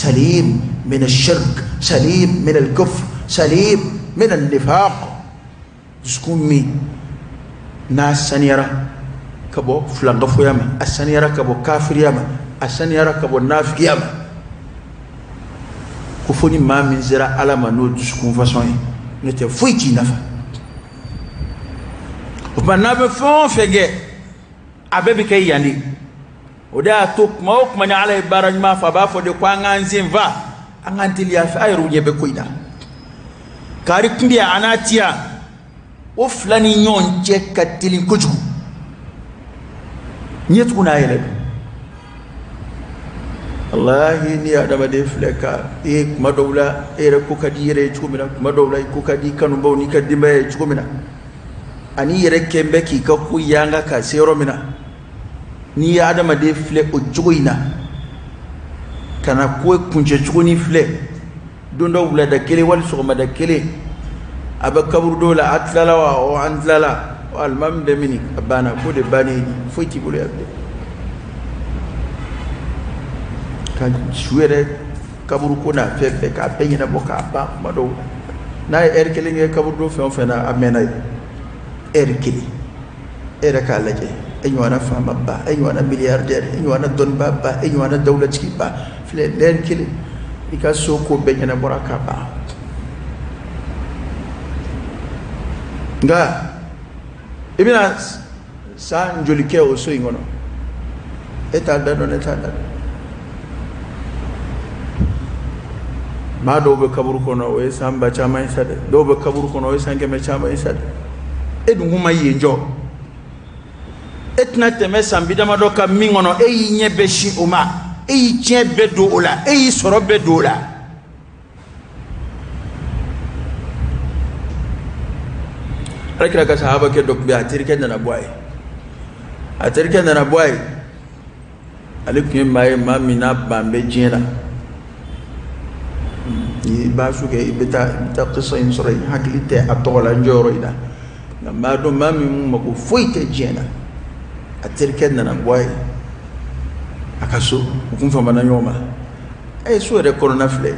Salim min ashirk, salim min alkufr, salim min annifaq. Dusukun min n'a saniyara ka bɔ filankafoya ma, a saniyara ka bɔ kafiriya ma, a saniyara ka bɔ nafigiya ma. Ko fo ni maa min sera Ala ma n'o dusukun fasɔn ye, n'o tɛ foyi t'i nafa. O tuma n'a bɛ fɛn o fɛn kɛ, a bɛɛ bɛ kɛ yan de. O de y'a to kuma o kuma ni Ala ye baara ɲuman fɔ, a b'a fɔ de ko an k'an sen fa, an k'an teliya fɛ. A yɛrɛw ɲɛ bɛ ko in na, kari kunbiya a n'a tiya, o fila ni ɲɔgɔn cɛ ka teli kojugu. Ɲɛ tugun n'a yɛlɛ don. Walahi, n'i ye adamaden filɛ ka e ye, kuma dɔw la e yɛrɛ ko ka di i yɛrɛ ye cogo min na, kuma dɔw la i ko ka di i kanubaw n'i ka denbaya ye cogo min na, ani i yɛrɛ kɛn bɛ k'i ka ko yanga ka se yɔrɔ min na, n'i ye adamaden filɛ o cogo in na, ka na ko kuncɛ cogo ni filɛ, don dɔ wulada kelen wali sɔgɔmada kelen, a bɛ kaburudo la, a tilala wa? Ɔ, an tilala. Ɔ, alimami bɛ mini? A banna ko de bannen, foyi t'i bolo yan bilen. Ka su yɛrɛ kaburu ko n'a fɛn bɛɛ k'a bɛɛ ɲɛnabɔ k'a ban, kuma dɔw n'a ye ɛri kelen kɛ kaburudo fɛn o fɛn na, a mɛnna yen ɛri kelen. E yɛrɛ k'a lajɛ, e ɲɔgɔnna faamaba, e ɲɔgɔnna milliardaire, e ɲɔgɔnna dɔnnibaaba, e ɲɔgɔnna dawulatigiba filɛ, lɛri kelen i ka so ko bɛɛ ɲɛnabɔra ka ban. Nka i bɛna san joli kɛ o so in kɔnɔ? E t'a da dɔn, ne t'a da dɔn. Maa dɔw bɛ kaburu kɔnɔ, o ye san ba caman ye sa dɛ. Dɔw bɛ kaburu kɔnɔ, o ye san kɛmɛ caman ye sa dɛ. E dun kun ma yen jɔ, e tɛna tɛmɛ san bi damadɔ kan min kɔnɔ, e y'i ɲɛ bɛɛ sin o ma, e y'i tiɲɛ bɛɛ don o la, e y'i sɔrɔ bɛɛ don o la. Alakira ka sahabakɛ dɔ tun bɛ yen, a terikɛ nana bɔ a ye, a terikɛ nana bɔ a ye. Ale tun ye maa ye, maa min n'a ban bɛ diɲɛ na. I b'a su kɛ, i bɛ taa, i bɛ taa kisa in sɔrɔ yen, hakili tɛ a tɔgɔ la n jɔyɔrɔ in na, nka maa dɔn, maa min mako foyi tɛ diɲɛ na. A terikɛ nana bɔ a ye a ka so, u kun famana ɲɔgɔn ma. A ye so yɛrɛ kɔnɔna filɛ,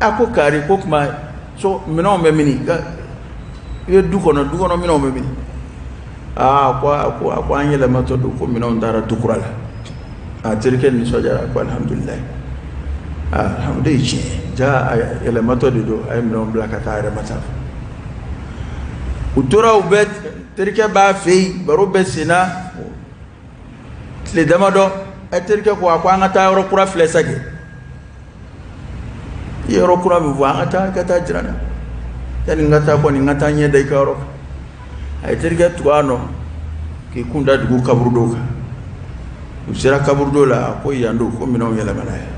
a ko kari ko kuma so minɛnw bɛ mini? I bɛ du kɔnɔ, du kɔnɔ minɛnw bɛ mini? Aa, ko a ko a ko an yɛlɛmatɔ don, ko minɛnw taara du kura la. A terikɛ nisɔndiyara, ko alihamudulilayi, alhamdulilayi, tiɲɛ ja, a yɛlɛmatɔ de don, a ye minɛnw bila ka taa a yɛrɛ ma taa. U tora, u bɛ terikɛ b'a fɛ yen, baro bɛ sen na tile damadɔ. A terikɛ ko a ko an ka taa yɔrɔ kura filɛ sa kɛ. I ye yɔrɔ kura min fɔ, an ka taa, ka taa jira n na. Yanni n ka taa kɔni, n ka taa ɲɛ da i ka yɔrɔ kan. A ye terikɛ tugu a nɔ k'i kun da dugu kaburudo kan. U sera kaburudo la, a ko yan don, ko minɛnw yɛlɛmana yan.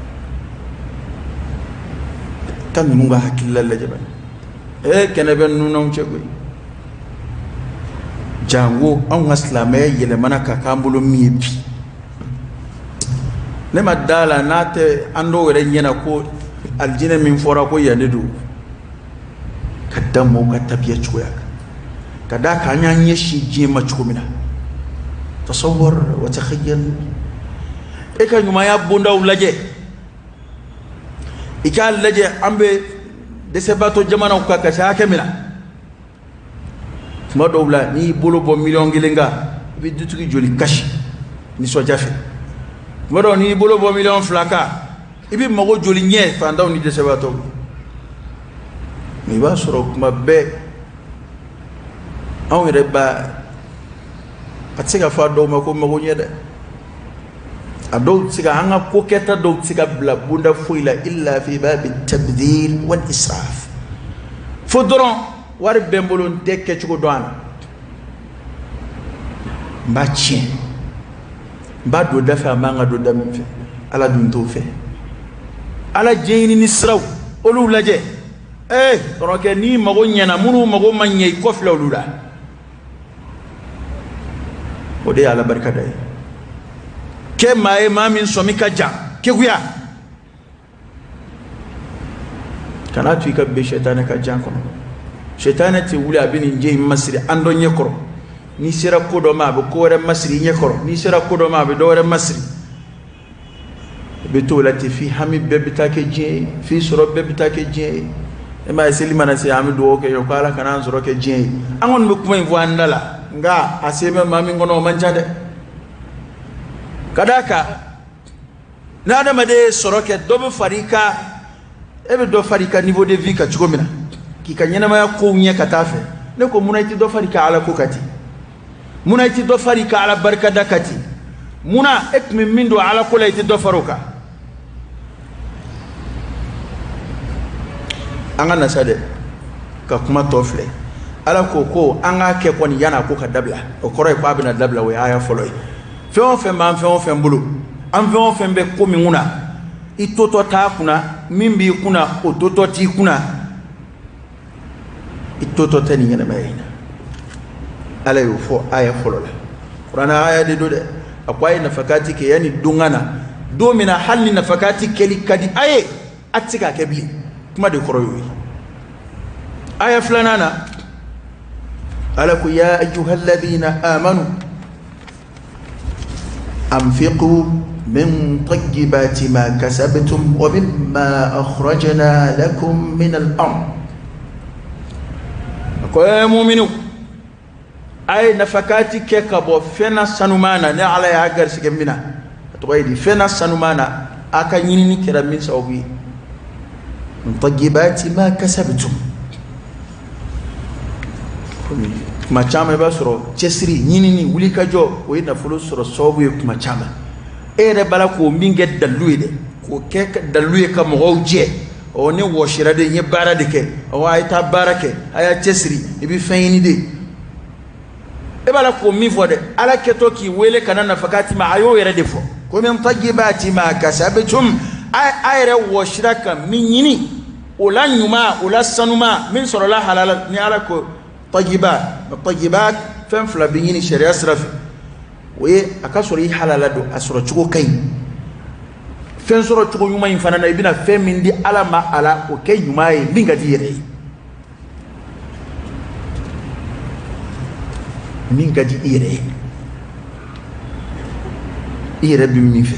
Ka ninnu ka hakilila lajɛ bani, ee, kɛnɛ bɛ ninnu n'anw cɛ koyi. Jango anw ka silamɛya yɛlɛmana ka k'an bolo min ye bi, ne ma da la n'a tɛ an dɔw yɛrɛ ɲɛna ko alijinɛ min fɔra ko yan de don, ka da mɔgɔw ka tabiya cogoya kan, ka d'a kan an y'an ɲɛsin diɲɛ ma cogo min na. Tasawwar wa takhayyal, e ka ɲumanya bondaw lajɛ, i k'a lajɛ an bɛ dɛsɛbaatɔ jamanaw kan ka se hakɛ min na. Tuma dɔw la, n'i y'i bolo bɔ miliyɔn 1 kan, i bɛ dutigi joli kasi nisɔndiya fɛ? Tuma dɔw, n'i y'i bolo bɔ miliyɔn 2 kan, i bɛ mago joli ɲɛ fantanw ni dɛsɛbaatɔw? Mais i b'a sɔrɔ kuma bɛɛ anw yɛrɛ ba, a tɛ se ka fɔ a dɔw ma ko mago ɲɛ dɛ. A dɔw tɛ se ka, an ka ko kɛta dɔw tɛ se ka bila bonda foyi la illa fi babi tabdhir wal israf. Fo dɔrɔn wari bɛ n bolo, n tɛ kɛcogo dɔn a la, n b'a tiɲɛ, n b'a don da fɛ a man ka don da min fɛ. Ala dun t'o fɛ. Ala diɲɛɲini siraw, olu lajɛ. Ee kɔrɔkɛ, n'i mago ɲɛna, minnu mago ma ɲɛ, i kɔfilɛ olu la. O de ye Ala barika da ye. Kɛ maa ye, maa min sɔmi ka jan kekuya, kana to i ka bin sɛtanɛ ka jan kɔnɔ. Sɛtanɛ tɛ wuli, a bɛ nin jɛ in masiri an dɔ ɲɛ kɔrɔ. N'i sera ko dɔ ma, a bɛ ko wɛrɛ masiri i ɲɛ kɔrɔ. N'i sera ko dɔ ma, a bɛ dɔ wɛrɛ masiri. Bɛ t'o la ten f'i hami bɛɛ bɛ taa kɛ diɲɛ ye, f'i sɔrɔ bɛɛ bɛ taa kɛ diɲɛ ye. E m'a ye, seli mana se, an bɛ dugawu kɛ ko Ala kana an sɔrɔ kɛ diɲɛ ye. An kɔni bɛ kuma in fɔ an da la, nka a se bɛ maa min kɔnɔ, o man ca dɛ. Ka d'a kan, ni adamaden ye sɔrɔ kɛ, dɔ bɛ fara i ka, e bɛ dɔ fara i ka niveau de vie kan cogo min na, k'i ka ɲɛnamaya kow ɲɛ ka taa fɛ. Ne ko, munna i tɛ dɔ fara i ka Ala ko kan ten? Munna i tɛ dɔ fara i ka Ala barikada kan ten? Munna e tun bɛ min don Ala ko la, i tɛ dɔ fara o kan? An ka na sa dɛ, ka kuma tɔ filɛ. Ala ko ko an k'a kɛ kɔni yan'a ko ka dabila. O kɔrɔ ye ko a bɛna dabila. O ye aya fɔlɔ ye. Fɛn o fɛn b'an, fɛn o fɛn bolo, an fɛn o fɛn bɛ ko min kunna, i totɔ t'a kunna, min b'i kunna, o totɔ t'i kunna, i totɔ tɛ nin ɲɛnamaya in na. Ala y'o fɔ aya fɔlɔ la. Kuranɛ aya de don dɛ. A ko a ye nafakati kɛ yanni don ka na, don min na hali ni nafakati kɛli ka di a ye, a tɛ se k'a kɛ bilen. Kuma de kɔrɔ y'o ye. Aya filanan na, Ala ko: ya ayyuhalladhina amanu anfiqu min tayyibati ma kasabtum wa mimma akhrajna lakum min al-ard. A ko: ye muminu, a ye nafakati kɛ ka bɔ fɛn na sanuman na, ni Ala y'a garisɛgɛ min na. A tɔgɔ ye di? Fɛn na sanuman na, a ka ɲinini kɛra min sababu ye. Min tayyibati ma kasabtum. Kuma caman, i b'a sɔrɔ cɛsiri, ɲinini, wulikajɔ, o ye nafolo sɔrɔ sababu ye. Kuma caman, e yɛrɛ b'a la k'o min kɛ dalilu ye dɛ, k'o kɛ dalilu ye ka mɔgɔw jɛ. Ɔ, ne wɔsira de, n ye baara de kɛ. Ɔ, a ye taa baara kɛ, a y'a cɛsiri, i bɛ fɛn ɲini de. E b'a la k'o min fɔ dɛ, Ala kɛtɔ k'i wele ka na nafakati ma, a y'o yɛrɛ de fɔ ko min tayyibati ma kasabtum. A yɛrɛ wɔsira ka min ɲini, o la ɲuman, o la sanuma, min sɔrɔla halala. Ni Ala ko tayyibat, tayyibat, fɛn fila bɛ ɲini sariya sira fɛ. O ye a ka sɔrɔ i halala don, a sɔrɔ cogo ka ɲi. Fɛn sɔrɔ cogo ɲuman in fana na, i bɛna fɛn min di Ala ma a la, o kɛ ɲuman ye min ka di i yɛrɛ ye, min ka di i yɛrɛ ye, i yɛrɛ bɛ min fɛ.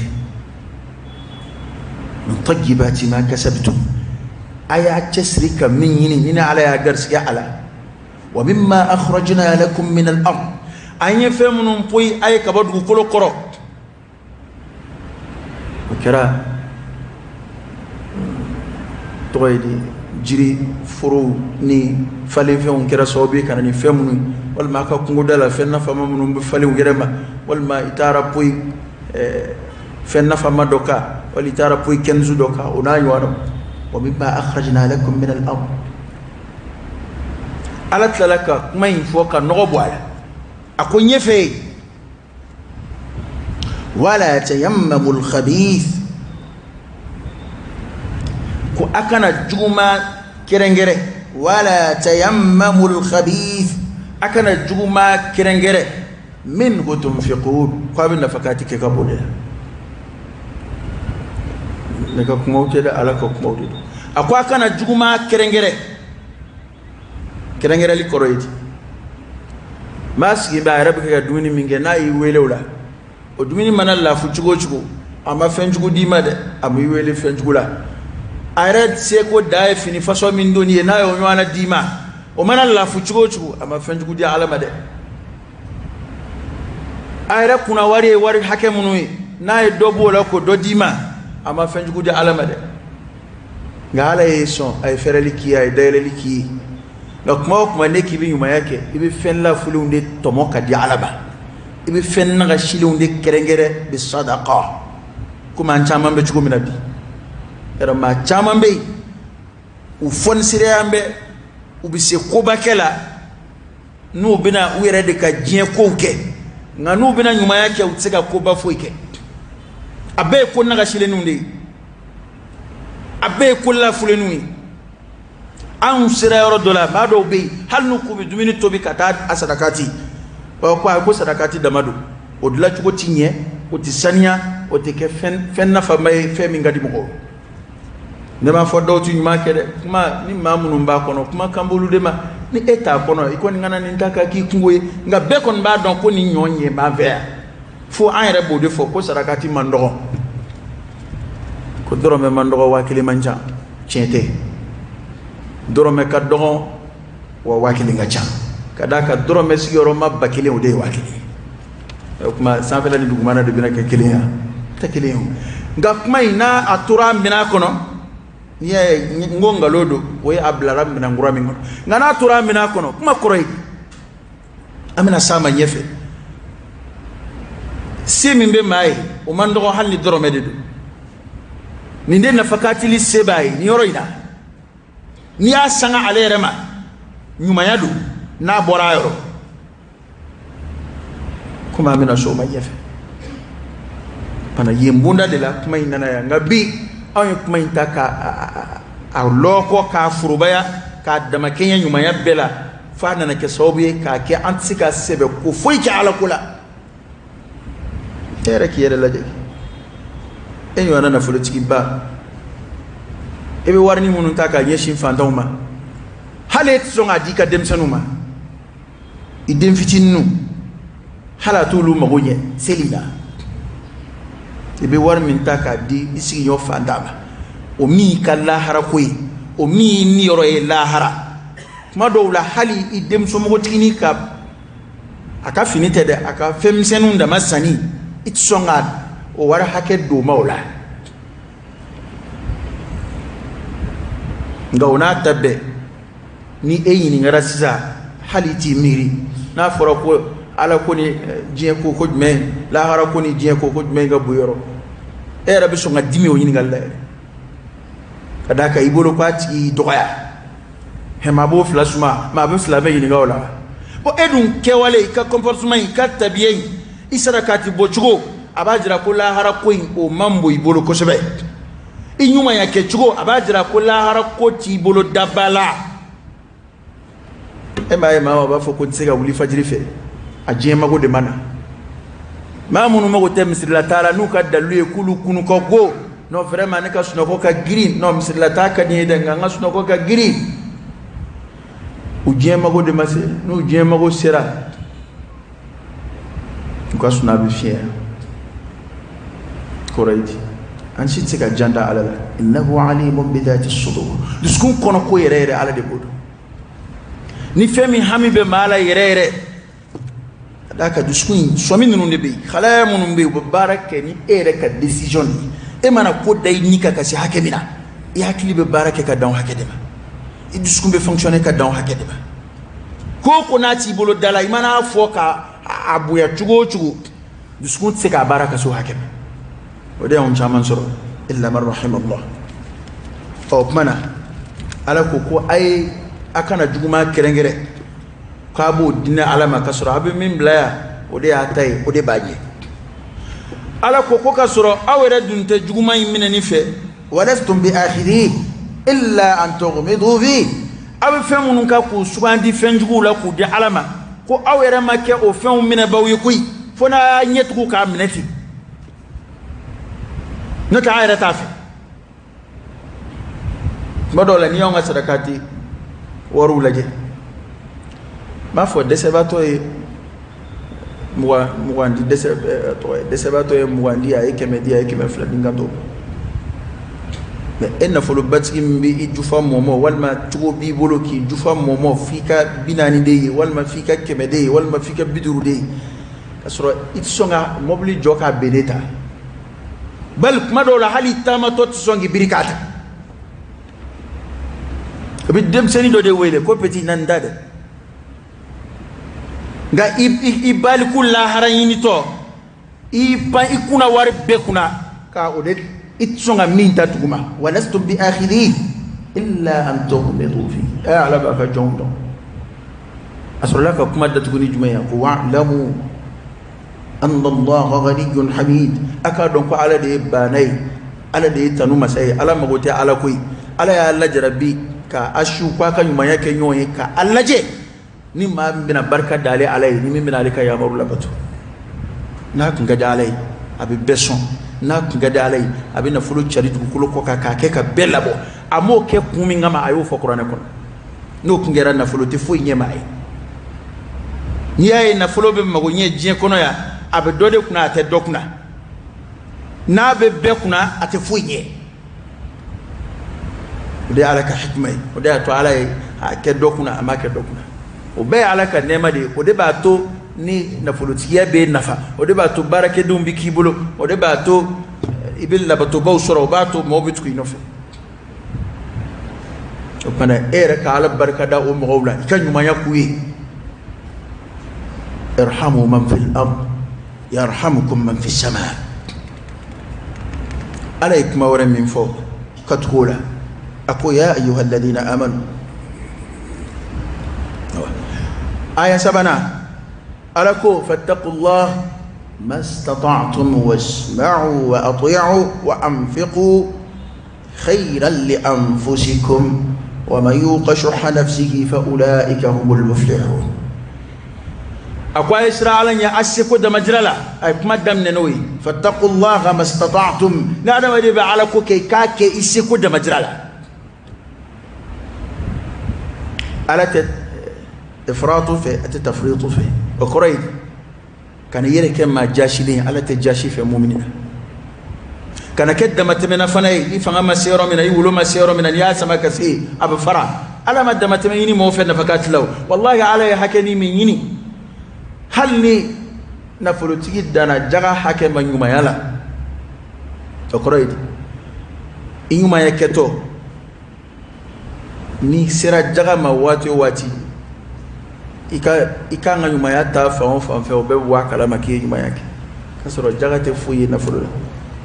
Min tayyibati ma kasabtum, a y'a cɛsiri ka min ɲini, ni Ala y'a garisɛgɛ a la. Wa mimma akhrajna lakum min al-ard, an ye fɛn minnu poyi a ye ka bɔ dugukolo kɔrɔ. O kɛra tɔgɔ ye di, jiri forow ni falenfɛnw kɛra sababu ye ka na ni fɛn minnu ye, walima a ka kungoda la, fɛn nafama minnu bɛ falen u yɛrɛ ma, walima i taara poyi fɛn nafama dɔ kan, wali i taara poyi kɛnzu dɔ kan, o n'a ɲɔgɔnnaw. Wa mimma akhrajna lakum min al-ard. Ala tilala ka kuma in fɔ ka nɔgɔ bɔ a la. A ko ɲɛfɛ ye: wala tayammamu al-khabith, ko a kana juguman kɛrɛnkɛrɛn. Wala tayammamu al-khabith, a kana juguman kɛrɛnkɛrɛn. Minhu tunfiqun, ko a bɛ nafakati kɛ ka bɔ de la. Ne ka kumaw tɛ dɛ, Ala ka kumaw de don. A ko a kana juguman kɛrɛnkɛrɛn. Kɛrɛnkɛrɛnli kɔrɔ ye di? Maa sigi bɛ, a yɛrɛ bɛ kɛ ka dumuni min kɛ, n'a y'i wele o la, o dumuni mana lafu cogo o cogo, a ma fɛn jugu d'i ma dɛ, a m'i wele fɛn jugu la. A yɛrɛ seko da ye fini fasɔn min donni ye, n'a y'o ɲɔgɔnna d'i ma, o mana lafu cogo o cogo, a ma fɛn jugu di Ala ma dɛ. A yɛrɛ kunna wari ye wari hakɛ minnu ye, n'a ye dɔ b'o la k'o dɔ d'i ma, a ma fɛn jugu di Ala ma dɛ. Nka Ala ye sɔn, a ye fɛrɛli k'i ye, a ye dayɛlɛli k'i ye. Nka kuma o kuma ne k'i bɛ ɲumanya kɛ, i bɛ fɛn lafulenw de tɔmɔ ka di Ala ma, i bɛ fɛn nagasilenw de kɛrɛnkɛrɛn bi sadaqa. Komi an caman bɛ cogo min na bi yɛrɛ, maa caman bɛ yen, u fɔnisireya bɛ, u bɛ se kobakɛ la n'u bɛna u yɛrɛ de ka diɲɛ kow kɛ, nka n'u bɛna ɲumanya kɛ, u tɛ se ka koba foyi kɛ. A bɛɛ ye ko nagasilenninw de ye, a bɛɛ ye ko lafulenninw ye. Anw sera yɔrɔ dɔ la, maa dɔw bɛ yen, hali n'u k'u bɛ dumuni tobi ka taa a sadakati, ɔ, ko ayi, ko sadakati dama don, o dilancogo ti ɲɛ, o ti saniya, o tɛ kɛ fɛn nafama ye, fɛn min ka di mɔgɔw. Ne m'a fɔ dɔw ti ɲuman kɛ dɛ. Kuma ni maa minnu b'a kɔnɔ, kuma kan b'olu de ma. Ni e t'a kɔnɔ, i kɔni kana nin ta ka k'i kungo ye. Nka bɛɛ kɔni b'a dɔn ko nin ɲɔ ɲɛ b'an fɛ yan, fo an yɛrɛ b'o de fɔ ko sarakati man dɔgɔ. Ko dɔrɔmɛ man dɔgɔ, 1000 man ca. Tiɲɛ tɛ, dɔrɔmɛ ka dɔgɔ wa 1000 ka ca, ka d'a kan dɔrɔmɛ sigiyɔrɔma 1000, o de ye 1000 ye. O kuma, sanfɛla ni dugumana de bɛna kɛ kelen ye? Tɛ kelen ye o. Nka kuma in, n'a a tora minɛn kɔnɔ, n'i y'a ye n ko nkalon don, o ye a bilara minɛn kura min kɔnɔ. Nka n'a tora minɛn kɔnɔ, kuma kɔrɔ ye, an bɛna s'a ma ɲɛfɛ, se min bɛ maa ye, o man dɔgɔ, hali ni dɔrɔmɛ de don. Nin de nafakatili se b'a ye nin yɔrɔ in na. N'i y'a sanga ale yɛrɛ ma, ɲumanya don n'a bɔra a yɔrɔ. Komi an bɛna s'o ma ɲɛfɛ fana, yen bonda de la kuma in nana yan. Nka bi, anw ye kuma in ta ka a lɔkɔ, k'a forobaya, k'a damakɛɲɛ ɲumanya bɛɛ la, f'a nana kɛ sababu ye k'a kɛ an tɛ se ka sɛbɛ ko foyi kɛ Ala ko la. E yɛrɛ k'i yɛrɛ lajɛ, e ɲɔgɔnna nafolotigiba, e bɛ warini minnu ta k'a ɲɛsin fantanw ma, hali e tɛ sɔn k'a di i ka denmisɛnninw ma. I den fitininw, hali a t'olu mago ɲɛ seli la. I bɛ wari min ta k'a di i sigiɲɔgɔn fantan ma, o min y'i ka lahara ko ye, o min y'i niyɔrɔ ye lahara. Tuma dɔw la, hali i denmuso npogotiginin ka, a ka fini tɛ dɛ, a ka fɛn misɛnninw dama sanni, i tɛ sɔn ka o wari hakɛ don ma o la. Nka o n'a ta bɛɛ, ni e ɲininkara sisan, hali i t'i miiri. N'a fɔra ko Ala ko ni diɲɛ ko, ko jumɛn, lahara ko ni diɲɛ ko, ko jumɛn ka bon yɔrɔ, e yɛrɛ bɛ sɔn ka dimi o ɲininkali la yɛrɛ, ka d'a kan i bolo ko a tigi y'i dɔgɔya. Hɛ, maa b'o fila suma, maa bɛ fila bɛ ɲininka o la. Bon, e dun kɛwale, i ka comportement, i ka tabiya in, i sarakati bɔcogo, a b'a jira ko lahara ko in, o man bon i bolo kosɛbɛ. I ɲumanya kɛcogo, a b'a jira ko lahara ko t'i bolo daba la. E m'a ye, maa b'a fɔ ko n tɛ se ka wuli fajiri fɛ, a diɲɛ mago de ma na. Maa minnu mago tɛ misirila taa la, n'u ka dalilu ye k'olu kunu ka go, non, vraiment, ne ka sunɔgɔ ka girin. Non, misirila taa ka di n ye dɛ, nka n ka sunɔgɔ ka girin. U diɲɛ mago de ma se. N'u diɲɛ mago sera, u ka sunaa bɛ fiɲɛ. Kɔrɔ ye di, an si tɛ se ka jan da Ala la. Innahu alimun bi dhati sudur. Dusukun kɔnɔ ko yɛrɛ yɛrɛ, Ala de b'o dɔn. Ni fɛn min hami bɛ maa la yɛrɛ yɛrɛ, ka d'a kan dusukun in, sɔmi ninnu de bɛ yen, halaya minnu bɛ yen, u bɛ baara kɛ ni e yɛrɛ ka décision de ye. E mana ko da i ni kan ka se hakɛ min na, i hakili bɛ baara kɛ ka dan o hakɛ de ma, i dusukun bɛ fonctionner ka dan o hakɛ de ma. Ko o ko n'a t'i bolo da la, i mana fɔ ka a bonya cogo o cogo, dusukun tɛ se k'a baara ka se o hakɛ ma. O de y'anw caman sɔrɔ, illa man rahimallah. Ɔ, o tuma na, Ala ko ko a ye, a kana juguman kɛrɛnkɛrɛn k'a b'o diinɛ Ala ma, ka sɔrɔ a bɛ min bila yan, o de y'a ta ye, o de b'a ɲɛ. Ala ko ko ka sɔrɔ aw yɛrɛ dun tɛ juguman in minɛni fɛ. Walastum bi akhidhi illa an tughmidu fi. Aw bɛ fɛn minnu ka k'u sugandi fɛn juguw la k'u di Ala ma, ko aw yɛrɛ ma kɛ o fɛnw minɛbaw ye koyi, fo n'a y'a ɲɛ tugu k'a minɛ ten, n'o tɛ an yɛrɛ t'a fɛ. Tuma dɔw la, n'i y'anw ka sarakati wariw lajɛ, n b'a fɔ dɛsɛbaatɔ ye 20 di, dɛsɛ tɔgɔ ye, dɛsɛbaatɔ ye 20 di, a ye 100 di, a ye 200 di, n ka to. Mɛ e nafolobatigi min bɛ i jufa mɔmɔ, walima cogo b'i bolo k'i jufa mɔmɔ f'i ka 40 de ye, walima f'i ka 100 de ye, walima f'i ka 50 de ye, ka sɔrɔ i tɛ sɔn ka mɔbili jɔ k'a bene ta. Bali kuma dɔw la, hali taamatɔ tɛ sɔn k'i biri k'a ta. I bɛ denmisɛnnin dɔ de wele ko petit, na nin ta dɛ. Nka i baliku lahara ɲinitɔ, i pan i kunna wari bɛɛ kunna ka o de, i tɛ sɔn ka min ta duguma. Walastum bi akhidhi illa an tughmidu fi. Ɛ, Ala b'a ka jɔnw dɔn. A sɔrɔla ka kuma datugu ni jumɛn ye? Ko wa'lamu anna Allaha ghaniyyun hamid. A k'a dɔn ko Ala de ye baana ye, Ala de ye tanu masa ye. Ala mago tɛ Ala koyi. Ala y'a lajarabi ka a su ko a ka ɲumanya kɛ ɲɔgɔn ye, ka a lajɛ ni maa min bɛna barika da ale Ala ye, ni min bɛna ale ka yamaru labato. N'a tun ka di Ala ye, a bɛ bɛɛ sɔn. N'a tun ka di Ala ye, a bɛ nafolo cari dugukolo kɔ kan k'a kɛ ka bɛɛ labɔ. A m'o kɛ kun min kama, a y'o fɔ kuranɛ kɔnɔ. N'o tun kɛra, nafolo tɛ foyi ɲɛ maa ye. N'i y'a ye nafolo bɛ mago ɲɛ diɲɛ kɔnɔ yan, a bɛ dɔ de kunna, a tɛ dɔ kunna. N'a bɛ bɛɛ kunna, a tɛ foyi ɲɛ. O de ye Ala ka hikima ye, o de y'a to Ala ye a kɛ dɔ kunna, a m'a kɛ dɔ kunna. O bɛɛ ye Ala ka nɛɛma de ye. O de b'a to ni nafolotigiya bɛ nafa, o de b'a to baarakɛdenw bɛ k'i bolo, o de b'a to i bɛ labatobaw sɔrɔ, o b'a to mɔgɔw bɛ tugu i nɔfɛ. O tuma e yɛrɛ ka Ala barika da o mɔgɔw la, i ka ɲumanya k'u ye. Irhamu man fil ard yarhamukum man fis sama. Ala ye kuma wɛrɛ min fɔ ka tugu o la, a ko ya ayyuha alladhina amanu. Aya sabanan, Ala ko fattaqullah mastata'tum wasma'u wa ati'u wa anfiqu khayran li anfusikum wa man yuqa shuhha nafsihi fa ulaika humul muflihun. A ko a ye siran Ala ɲɛ a seko damajira la. A ye kuma daminɛ n'o ye, fattaqullaha mastata'tum. Ni adamaden bɛ Ala ko kɛ, i k'a kɛ i seko damajira la. Ala tɛ ifratu fɛ, a tɛ tafritu fɛ. O kɔrɔ ye kana i yɛrɛ kɛ maa jaasilen ye. Ala tɛ jaasi fɛ mumini na. Kana kɛ damatɛmɛna fana ye, i fanga ma se yɔrɔ min na, i wolo ma se yɔrɔ min na, n'i y'a sama ka se a bɛ fara. Ala ma damatɛmɛ ɲini mɔgɔw fɛ nafakati la o. Walahi, Ala ye hakɛ ni min ɲini, hali ni nafolotigi danna jaga hakɛ ma ɲumanya la, o kɔrɔ ye di? I ɲumanya kɛtɔ, n'i sera jaga ma waati o waati, i ka i kan ka ɲumanya ta fan o fan fɛ, o bɛɛ bɛ bɔ a kalama k'i ye ɲumanya kɛ, k'a sɔrɔ jaga tɛ foyi ye nafolo la.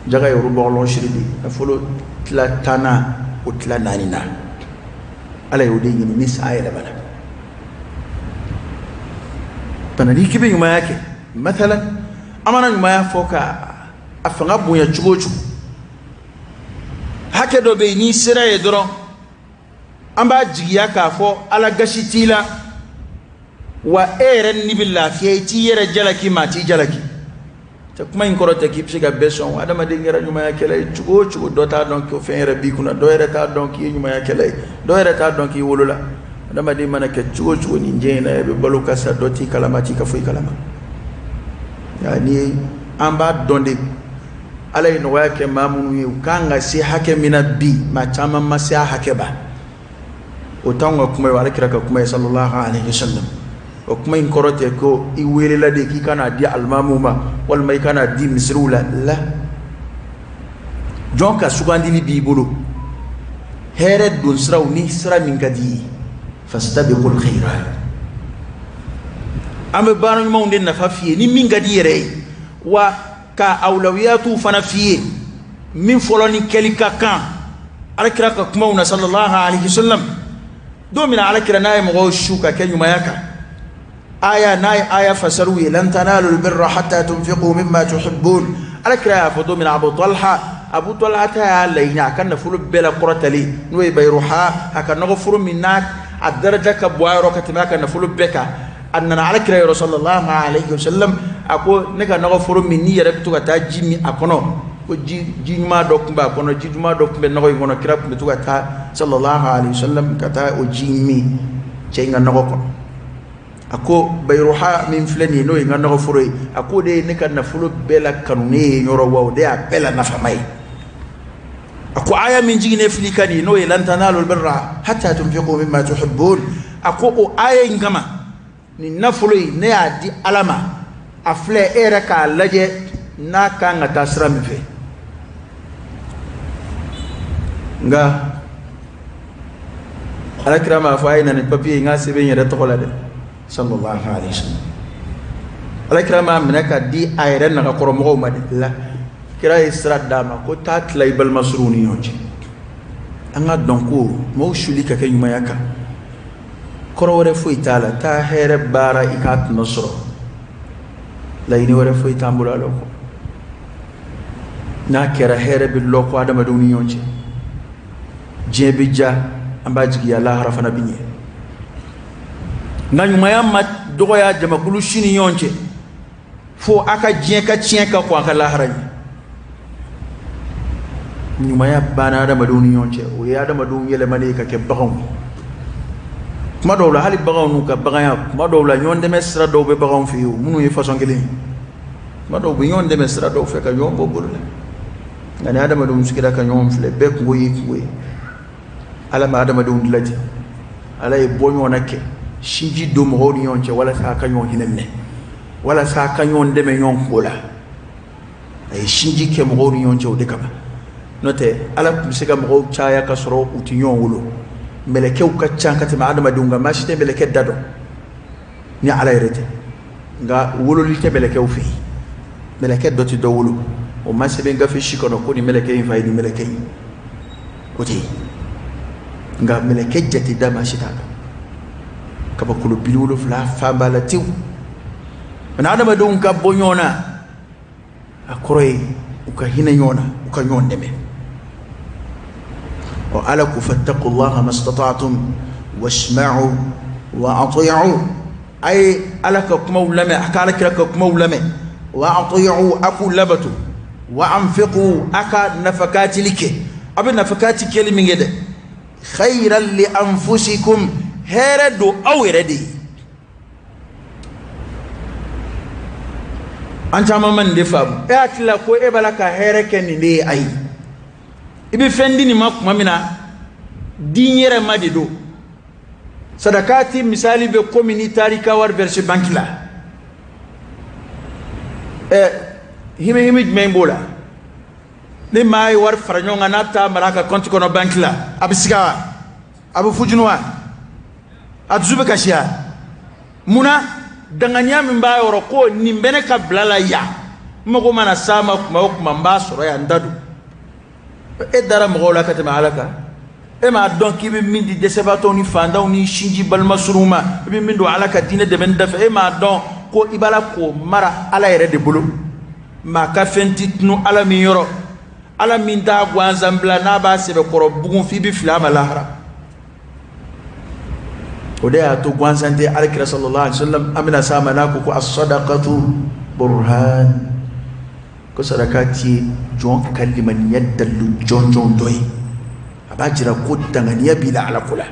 Jaga ye rubu'ul ushri de ye, nafolo tila tannan, o tila naani na. Ala y'o de ɲini ni san yɛlɛmana. Bana n'i k'i bɛ ɲumanya kɛ, mathalan, an mana ɲumanya fɔ ka a fanga bonya cogo o cogo, hakɛ dɔ bɛ yen, n'i sera yen dɔrɔn, an b'a jigiya k'a fɔ Ala gasi t'i la, wa e yɛrɛ ni bɛ lafiya, i t'i yɛrɛ jalaki, maa t'i jalaki. Tɛ kuma in kɔrɔ tɛ k'i bɛ se ka bɛɛ sɔn. Adamaden kɛra ɲumanyakɛla ye cogo o cogo, dɔ t'a dɔn k'o fɛn yɛrɛ b'i kunna, dɔ yɛrɛ t'a dɔn k'i ye ɲumanyakɛla ye, dɔ yɛrɛ t'a dɔn k'i wolola. Adamaden mana kɛ cogo o cogo nin diɲɛ in na, i bɛ balo ka sa, dɔ t'i kalama, t'i ka foyi kalama. Nka ni an b'a dɔn de, Ala ye nɔgɔya kɛ maa minnu ye, u kan ka se hakɛ min na bi, maa caman ma se a hakɛ ba. O t'anw ka kuma ye, o Ala kira ka kuma ye sallallahu alaihi wasallam. O kuma in kɔrɔ tɛ ko i welela de k'i ka n'a di alimamuw ma, walima i ka n'a di misiriw la. La, jɔn ka sugandili b'i bolo, hɛrɛ don siraw ni sira min ka di i ye, fastabiqul khairat. An bɛ baara ɲumanw de nafa f'i ye ni min ka di i yɛrɛ ye, wa ka awlawiyatuw fana f'i ye, min fɔlɔ ni kɛli ka kan. Ala kira ka kumaw na sallallahu alaihi wasallam, don min na Ala kira n'a ye mɔgɔw su ka kɛ ɲumanya kan, aya n'a ye aya fasariw ye, lan tanalu albirra hatta tunfiqu mimma tuhibbun. Ala kira y'a fɔ don min na Abu Talha, Abu Talha ta y'a laɲini a ka nafolo bɛɛ la kɔrɔtalen, n'o ye Bayruha, a ka nɔgɔforo min n'a a daraja ka bon a yɔrɔ ka tɛmɛ a ka nafolo bɛɛ kan. A nana Ala kira yɔrɔ sallallahu alaihi wasallam, a ko ne ka nɔgɔforo min n'i yɛrɛ bɛ to ka taa ji min a kɔnɔ, ko ji ɲuman dɔ tun b'a kɔnɔ, ji ɲuman dɔ tun bɛ nɔgɔ in kɔnɔ, kira tun bɛ to ka taa sallallahu alaihi wasallam ka taa o ji min cɛ in ka nɔgɔ kɔnɔ. A ko Bayruha min filɛ nin ye, n'o ye n ka nɔgɔforo ye, a ko o de ye ne ka nafolo bɛɛ la kanunen ye yɔrɔ, wa o de y'a bɛɛ la nafama ye. A ko aya min jiginnen filɛ i kan nin ye, n'o ye lan tanalu albirra hatta tunfiqu mimma tuhibbun, a ko o aya in kama nin nafolo in ne y'a di Ala ma, a filɛ e yɛrɛ k'a lajɛ n'a kan ka taa sira min fɛ. Nka Ala kira m'a fɔ a ye na ni papiye n k'a sɛbɛn n yɛrɛ tɔgɔ la dɛ, sallallahu alaihi wasallam. Ala kira m'a minɛ ka di a yɛrɛ nagakɔrɔmɔgɔw ma dɛ. La, kira ye sira d'a ma ko taa tila i balima surunw ni ɲɔgɔn cɛ. An ka dɔn ko mɔgɔw suli ka kɛ ɲumanya kan, kɔrɔ wɛrɛ foyi t'a la, taa hɛrɛ baara i k'a tɔnɔ sɔrɔ, laɲini wɛrɛ foyi t'an bolo a la kɔ. N'a kɛra, hɛrɛ bɛ lɔkɔ adamadenw ni ɲɔgɔn cɛ, diɲɛ bɛ diya, an b'a jigiya lahara fana bɛ ɲɛ. Nka ɲumanya ma dɔgɔya jamakulu si ni ɲɔgɔn cɛ fo a ka diɲɛ ka tiɲɛ ka kɔn a ka lahara ɲɛ. Ɲumanya banna adamadenw ni ɲɔgɔn cɛ, o ye adamadenw yɛlɛmalen ye ka kɛ baganw ye. Kuma dɔw la, hali baganw n'u ka baganya, kuma dɔw la ɲɔgɔn dɛmɛ sira dɔw bɛ baganw fɛ yen, minnu ye fasɔn kelen ye, kuma dɔw bɛ ɲɔgɔn dɛmɛ sira dɔw fɛ ka ɲɔgɔn bɔ bolo la. Nka ni adamadenw sigira ka ɲɔgɔn filɛ, bɛɛ kunko y'i kunko ye. Ala ma adamadenw dilan ten. Ala ye bɔ ɲɔgɔn na kɛ, sinji don mɔgɔw ni ɲɔgɔn cɛ walasa a ka ɲɔgɔn hinɛ minɛ, walasa a ka ɲɔgɔn dɛmɛ ɲɔgɔn kunko la. A ye sinji kɛ mɔgɔw ni ɲɔgɔn cɛ o de kama. N'o tɛ, Ala tun bɛ se ka mɔgɔw caya ka sɔrɔ u tɛ ɲɔgɔn wolo. Mɛlɛkɛw ka ca ka tɛmɛ adamadenw kan, maa si tɛ mɛlɛkɛ da dɔn ni Ala yɛrɛ tɛ. Nka wololi tɛ mɛlɛkɛw fɛ yen. Mɛlɛkɛ dɔ tɛ dɔ wolo, o ma sɛbɛn gafe si kɔnɔ ko nin mɛlɛkɛ in fa ye nin mɛlɛkɛ in, o tɛ yen. Nka mɛlɛkɛ jate da maa si t'a dɔn, kabakolo 70 fan b'a la tewu. Nka adamadenw ka bɔ ɲɔgɔn na, a kɔrɔ ye u ka hinɛ ɲɔgɔn na, u ka ɲɔgɔn dɛmɛ. Ɔ, Ala ko fattaqullaha mastata'tum wasma'u wa ati'u. A ye Ala ka kumaw lamɛn, a ka Ala kira ka kumaw lamɛn. Wa ati'u, a k'u labato. Wa anfiqu, a ka nafakatili kɛ. A bɛ nafakati kɛli min kɛ dɛ, khayran li anfusikum, hɛrɛ don aw yɛrɛ de ye. An caman ma nin de faamu. E hakili la ko e b'a la ka hɛrɛ kɛ nin de ye? Ayi, i bɛ fɛn di nin ma tuma min na, di n yɛrɛ ma de don. Sadakati misali bɛ komi n'i taara i ka wari verser banki la. Ɛ, himi himi jumɛn b'o la? Ni maa ye wari fara ɲɔgɔn kan, n'a bɛ taa mara a ka compte kɔnɔ banki la, a bɛ siga wa? A bɛ fujunu wa? A dusu bɛ kasi wa? Munna? Danganiya min b'a yɔrɔ ko nin bɛ ne ka bila la yan, n mago mana s'a ma kuma o kuma, n b'a sɔrɔ yan, n ta don. E dara mɔgɔw la ka tɛmɛ Ala kan. E m'a dɔn k'i bɛ min di dɛsɛbaatɔw ni fantanw ni sinji balima surunw ma, i bɛ min don Ala ka diinɛ dɛmɛni dafɛ, e m'a dɔn ko i b'a la k'o mara Ala yɛrɛ de bolo. Maa ka fɛn ti tunu Ala min yɔrɔ, Ala min t'a gansan bila, n'a b'a sɛbɛkɔrɔ bugun f'i bɛ fili a ma lahara. O de y'a to gansan tɛ Ala kira sallallahu alaihi wasallam, an bɛna s'a ma, n'a ko ko as-sadaqatu burhan, ko sadaka ti ye jɔn ka limaniya dalilu jɔnjɔn dɔ ye. A b'a jira ko danganiya b'i la Ala ko la.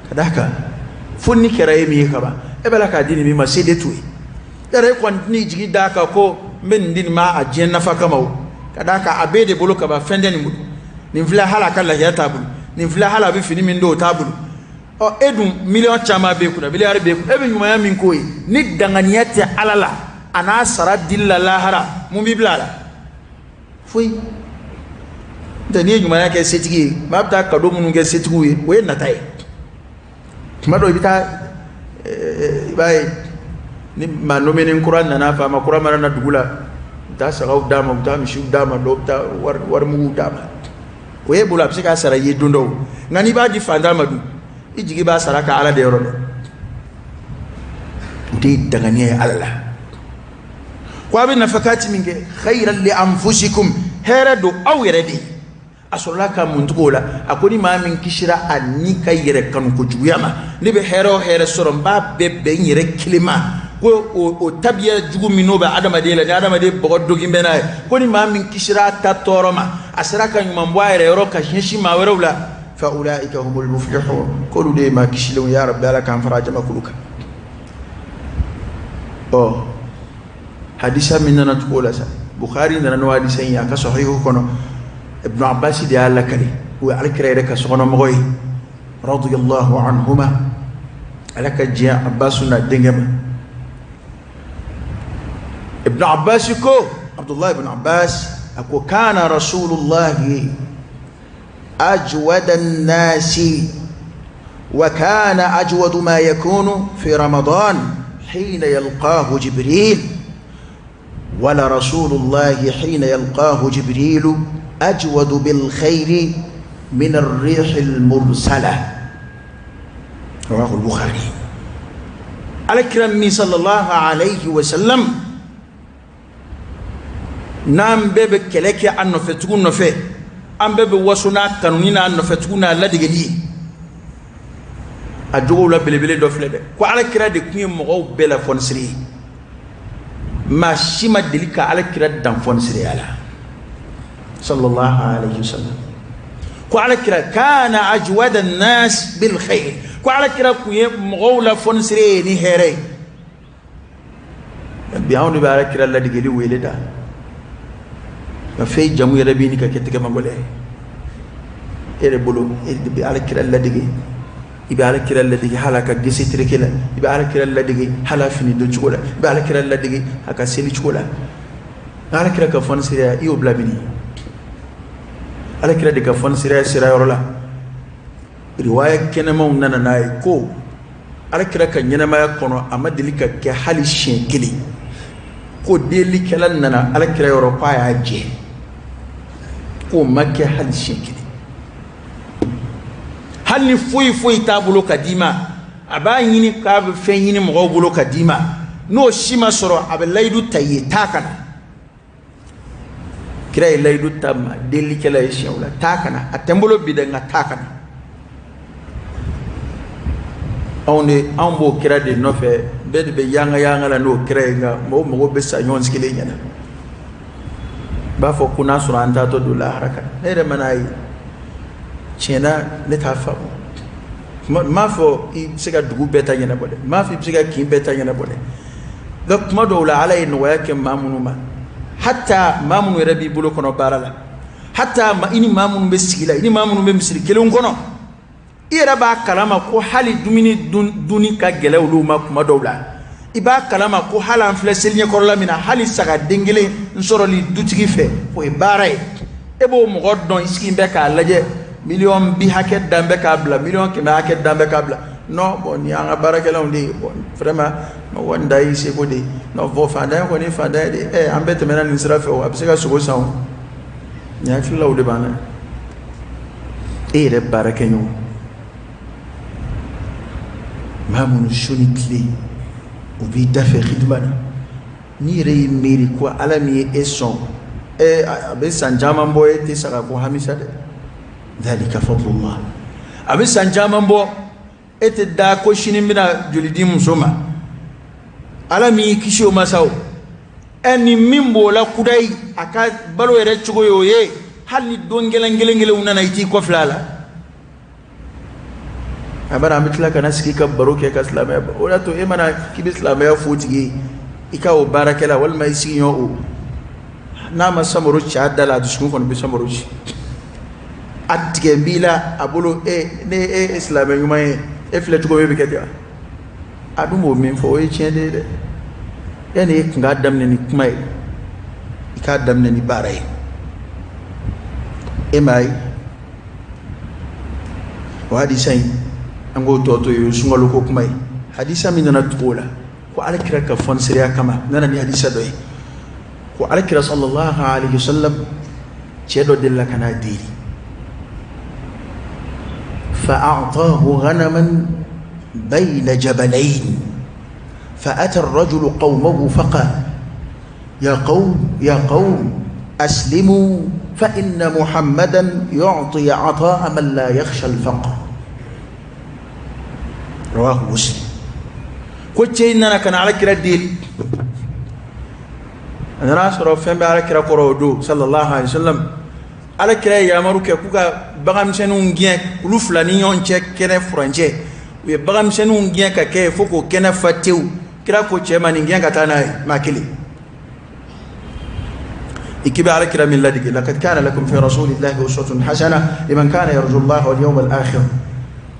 Ka d'a kan fo ni kɛra e min ye kaban, e b'a la k'a di nin min ma, se de t'o ye yɛrɛ. E kɔni tɛn'i jigi d'a kan ko n bɛ nin di nin ma a diɲɛ nafa kama o. Ka d'a kan a b'e de bolo kaban, fɛn tɛ nin bolo. Nin filɛ, hali a ka lahiya t'a bolo. Nin filɛ, hali a bɛ fini min don, o t'a bolo. Ɔ, e dun, miliyɔn caman b'e kunna, miliyari b'e kunna, e bɛ ɲumanya min k'o ye, ni danganiya tɛ Ala la a n'a sara dili la lahara, mun b'i bila a la? Foyi tɛ. N'i ye ɲumanya kɛ setigi ye, maa bɛ taa cadeau minnu kɛ setigiw ye, o ye nata ye. Tuma dɔ i bɛ taa, i b'a ye ni maa nomenen kura nana, faama kura mana na dugu la, u bɛ taa sagaw d'a ma, u bɛ taa misiw d'a ma, dɔw bɛ taa warimuguw d'a ma. O ye bolo, a bɛ se k'a sara i ye don dɔw. Nka n'i b'a di fantan ma dun, i jigi b'a sara ka Ala de yɔrɔ dɔn. O de ye danganiya ye Ala la. Ko a bɛ nafakati min kɛ, khayran li anfusikum, hɛrɛ don aw yɛrɛ de ye. A sɔrɔla ka mun tugu o la? A ko ni maa min kisira a ni ka yɛrɛ kanu kojuguya ma, ne bɛ hɛrɛ o hɛrɛ sɔrɔ, n b'a bɛɛ bɛn n yɛrɛ kelen ma. Ko o tabiya jugu min n'o bɛ adamaden la, ni adamaden bɔgɔ dogin bɛ n'a ye, ko ni maa min kisira a ta tɔɔrɔ ma, a sera ka ɲuman bɔ a yɛrɛ yɔrɔ ka ɲɛsin maa wɛrɛw la, fa ulaika humul muflihun, k'olu de ye maa kisilenw. Ya rabbi, Ala k'an fara jamakulu kan. Ɔ, hadisa min nana tugu o la sa, Bukhari nana n'o hadisa in ye a ka sahihu kɔnɔ. Ibn Abbas de y'a lakali, o ye alakira yɛrɛ ka sokɔnɔmɔgɔ ye, radiyallahu anhuma, Ala ka diɲɛ Abbas n'a denkɛ ma. Ibn Abbas ko, Abdullah ibn Abbas, a ko kana rasulullahi ajwada an-nasi wa kana ajwadu ma yakunu fi Ramadan hina yalqahu Jibril, wala rasulullahi hina yalqahu Jibril ajwadu bil khayri min ar-rih al-mursala. Rawahu al-Bukhari. Alakira min sallallahu alayhi wa sallam, n'an bɛɛ bɛ kɛlɛ kɛ a nɔfɛtugu nɔfɛ, an bɛɛ bɛ waso n'a kanuni n'a nɔfɛtugu n'a ladegeli ye, a jogow la belebele dɔ filɛ dɛ, ko alakira de tun ye mɔgɔw bɛɛ la fɔnisiri ye. Maa si ma deli ka alakira dan fɔnisiriya la, sallallahu alayhi wa sallam. Ko alakira kana ajwada an-nas bil khair, ko alakira tun ye mɔgɔw la fɔnisiri ye ni hɛrɛ ye. Bi anw de bɛ alakira ladegeli wele da nka fɛn jamu yɛrɛ bɛ ɲini ka kɛ tɛgɛmagɔlɛ ye. E yɛrɛ bolo, e de bɛ Ala kira ladege, i bɛ Ala kira ladege hali a ka gese tereke la, i bɛ Ala kira ladege hali a fini don cogo la, i bɛ Ala kira ladege a ka seli cogo la. Ala kira ka fɔnisireya, i y'o bila mini? Ala kira de ka fɔnisireya sera yɔrɔ la, riwaya kɛnɛmaw nana n'a ye ko Ala kira ka ɲɛnamaya kɔnɔ, a ma deli ka kɛ hali siɲɛ kelen ko delikɛla nana Ala kira yɔrɔ ko a y'a jɛ, k'o ma kɛ hali siɲɛ kelen. Hali ni foyi foyi t'a bolo ka d'i ma, a b'a ɲini k'a bɛ fɛn ɲini mɔgɔw bolo ka d'i ma, n'o si ma sɔrɔ, a bɛ layidu ta i ye, taa ka na. Kira ye layidu ta ma delikɛla ye siɲɛ la, taa ka na, a tɛ n bolo bi dɛ, nka taa ka na. Anw de, anw b'o kira de nɔfɛ, bɛɛ de bɛ yanga yanga la n'o kira ye, nka mɔgɔw mago bɛ sa ɲɔgɔn sigilen ɲɛna. N b'a fɔ ko n'a sɔrɔ an taatɔ don lahara kan, ne yɛrɛ mana ye tiɲɛ na, ne t'a faamu. N m'a fɔ i bɛ se ka dugu bɛɛ ta ɲɛnabɔ dɛ, n m'a fɔ i bɛ se ka kin bɛɛ ta ɲɛnabɔ dɛ, nka kuma dɔw la, Ala ye nɔgɔya kɛ maa minnu ma, hata maa minnu yɛrɛ b'i bolo kɔnɔ baara la, hata i ni maa minnu bɛ sigi la, i ni maa minnu bɛ misiri kelen kɔnɔ, i yɛrɛ b'a kalama ko hali dumuni dunni ka gɛlɛn olu ma kuma dɔw la. I b'a kalama ko hali an filɛ seli ɲɛkɔrɔla min na, hali saga den kelen n sɔrɔli dutigi fɛ, o ye baara ye. E b'o mɔgɔ dɔn, i sigi bɛ k'a lajɛ, miliyɔn 50 hakɛ dan bɛ k'a bila, miliyɔn 100 hakɛ dan bɛ k'a bila. Non, bon, nin y'an ka baarakɛlaw de ye. Bon, vraiment, mɔgɔ nin da y'i seko de ye. Non, bon, fantanya kɔni ye fantanya de ye. Ɛ, an bɛɛ tɛmɛna nin sira fɛ o, a bɛ se ka sogo san o. Nin hakililaw de b'an na. E yɛrɛ baarakɛɲɔgɔn, maa minnu su ni tile u b'i dafɛ hidima na, n'i yɛrɛ y'i miiri ko Ala min ye e sɔn, ɛ, a bɛ san caman bɔ e tɛ saga ko hamisa dɛ. Dhalika fadlullah. A bɛ san caman bɔ e tɛ da ko sini bɛna joli di muso ma. Ala min y'i kisi o ma sa o, ɛ, ni min b'o la kudayi, a ka balo yɛrɛ cogo ye o ye, hali ni don kelen kelen kelenw nana, i t'i kɔfilɛ a la. A bari an bɛ tila ka na sigi ka baro kɛ ka silamɛya. O de y'a to e mana k'i bɛ silamɛya fo tigi ye, i ka o baarakɛla walima i sigiɲɔgɔn o, n'a ma samaro ci a da la, a dusukun kɔni bɛ samaro ci. A tigɛ b'i la a bolo, e ne e ye silamɛ ɲuman ye, e filɛ cogo min, e bɛ kɛ ten wa? A dun b'o min fɔ, o ye tiɲɛ de ye dɛ. Yanni e kun k'a daminɛ ni kuma ye, i k'a daminɛ ni baara ye. E m'a ye, o hadisa in, an k'o tɔ to yen, o ye sunkalo ko kuma ye. Hadisa min nana tugu o la ko Ala kira ka fɔnisireya kama, nana ni hadisa dɔ ye ko Ala kira sallallahu alaihi wasallam, cɛ dɔ delila ka n'a deli, فأعطاه غنما بين جبلين، فأتى الرجل قومه فقال: يا قوم، يا قوم، أسلموا، فإن محمدا يعطي عطاء من لا يخشى الفقر. رواه مسلم. Ko cɛ in nana ka na Ala kira deli. A nana sɔrɔ fɛn bɛ Ala kira kɔrɔ o don sallallahu alaihi wasallam. Ala kira ye yamaru kɛ k'u ka baganmisɛnninw gɛn olu fila ni ɲɔgɔn cɛ kɛnɛ furancɛ. U ye baganmisɛnninw gɛn ka kɛ fo k'o kɛnɛ fa tewu. Kira ko cɛ ma: nin gɛn ka taa n'a ye maa kelen. I k'i bɛ Ala kira min ladege, laqad kana lakum fi rasulillahi uswatun hasana liman kana yarju Allah wal yawmal akhir,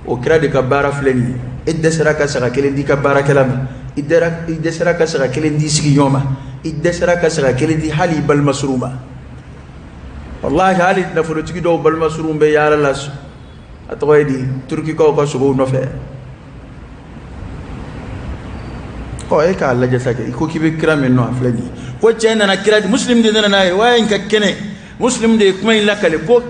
o kira de ka baara filɛ nin ye. E dɛsɛra ka saga kelen di ka baarakɛla ma, i dɛsɛra ka saga kelen di sigiɲɔgɔn ma, i dɛsɛra ka saga kelen di hali i balima surun ma. Wallahi, hali nafolotigi dɔw balima surun bɛ yaala la, a tɔgɔ ye di, Turukikaw ka sogow nɔfɛ. Ɔ, e k'a lajɛ sa kɛ, i ko k'i bɛ kira min nɔ, a filɛ nin ye. Ko cɛ nana kira, Muslim de nana n'a ye, wa in ka kɛnɛ, Muslim de ye kuma in lakale ko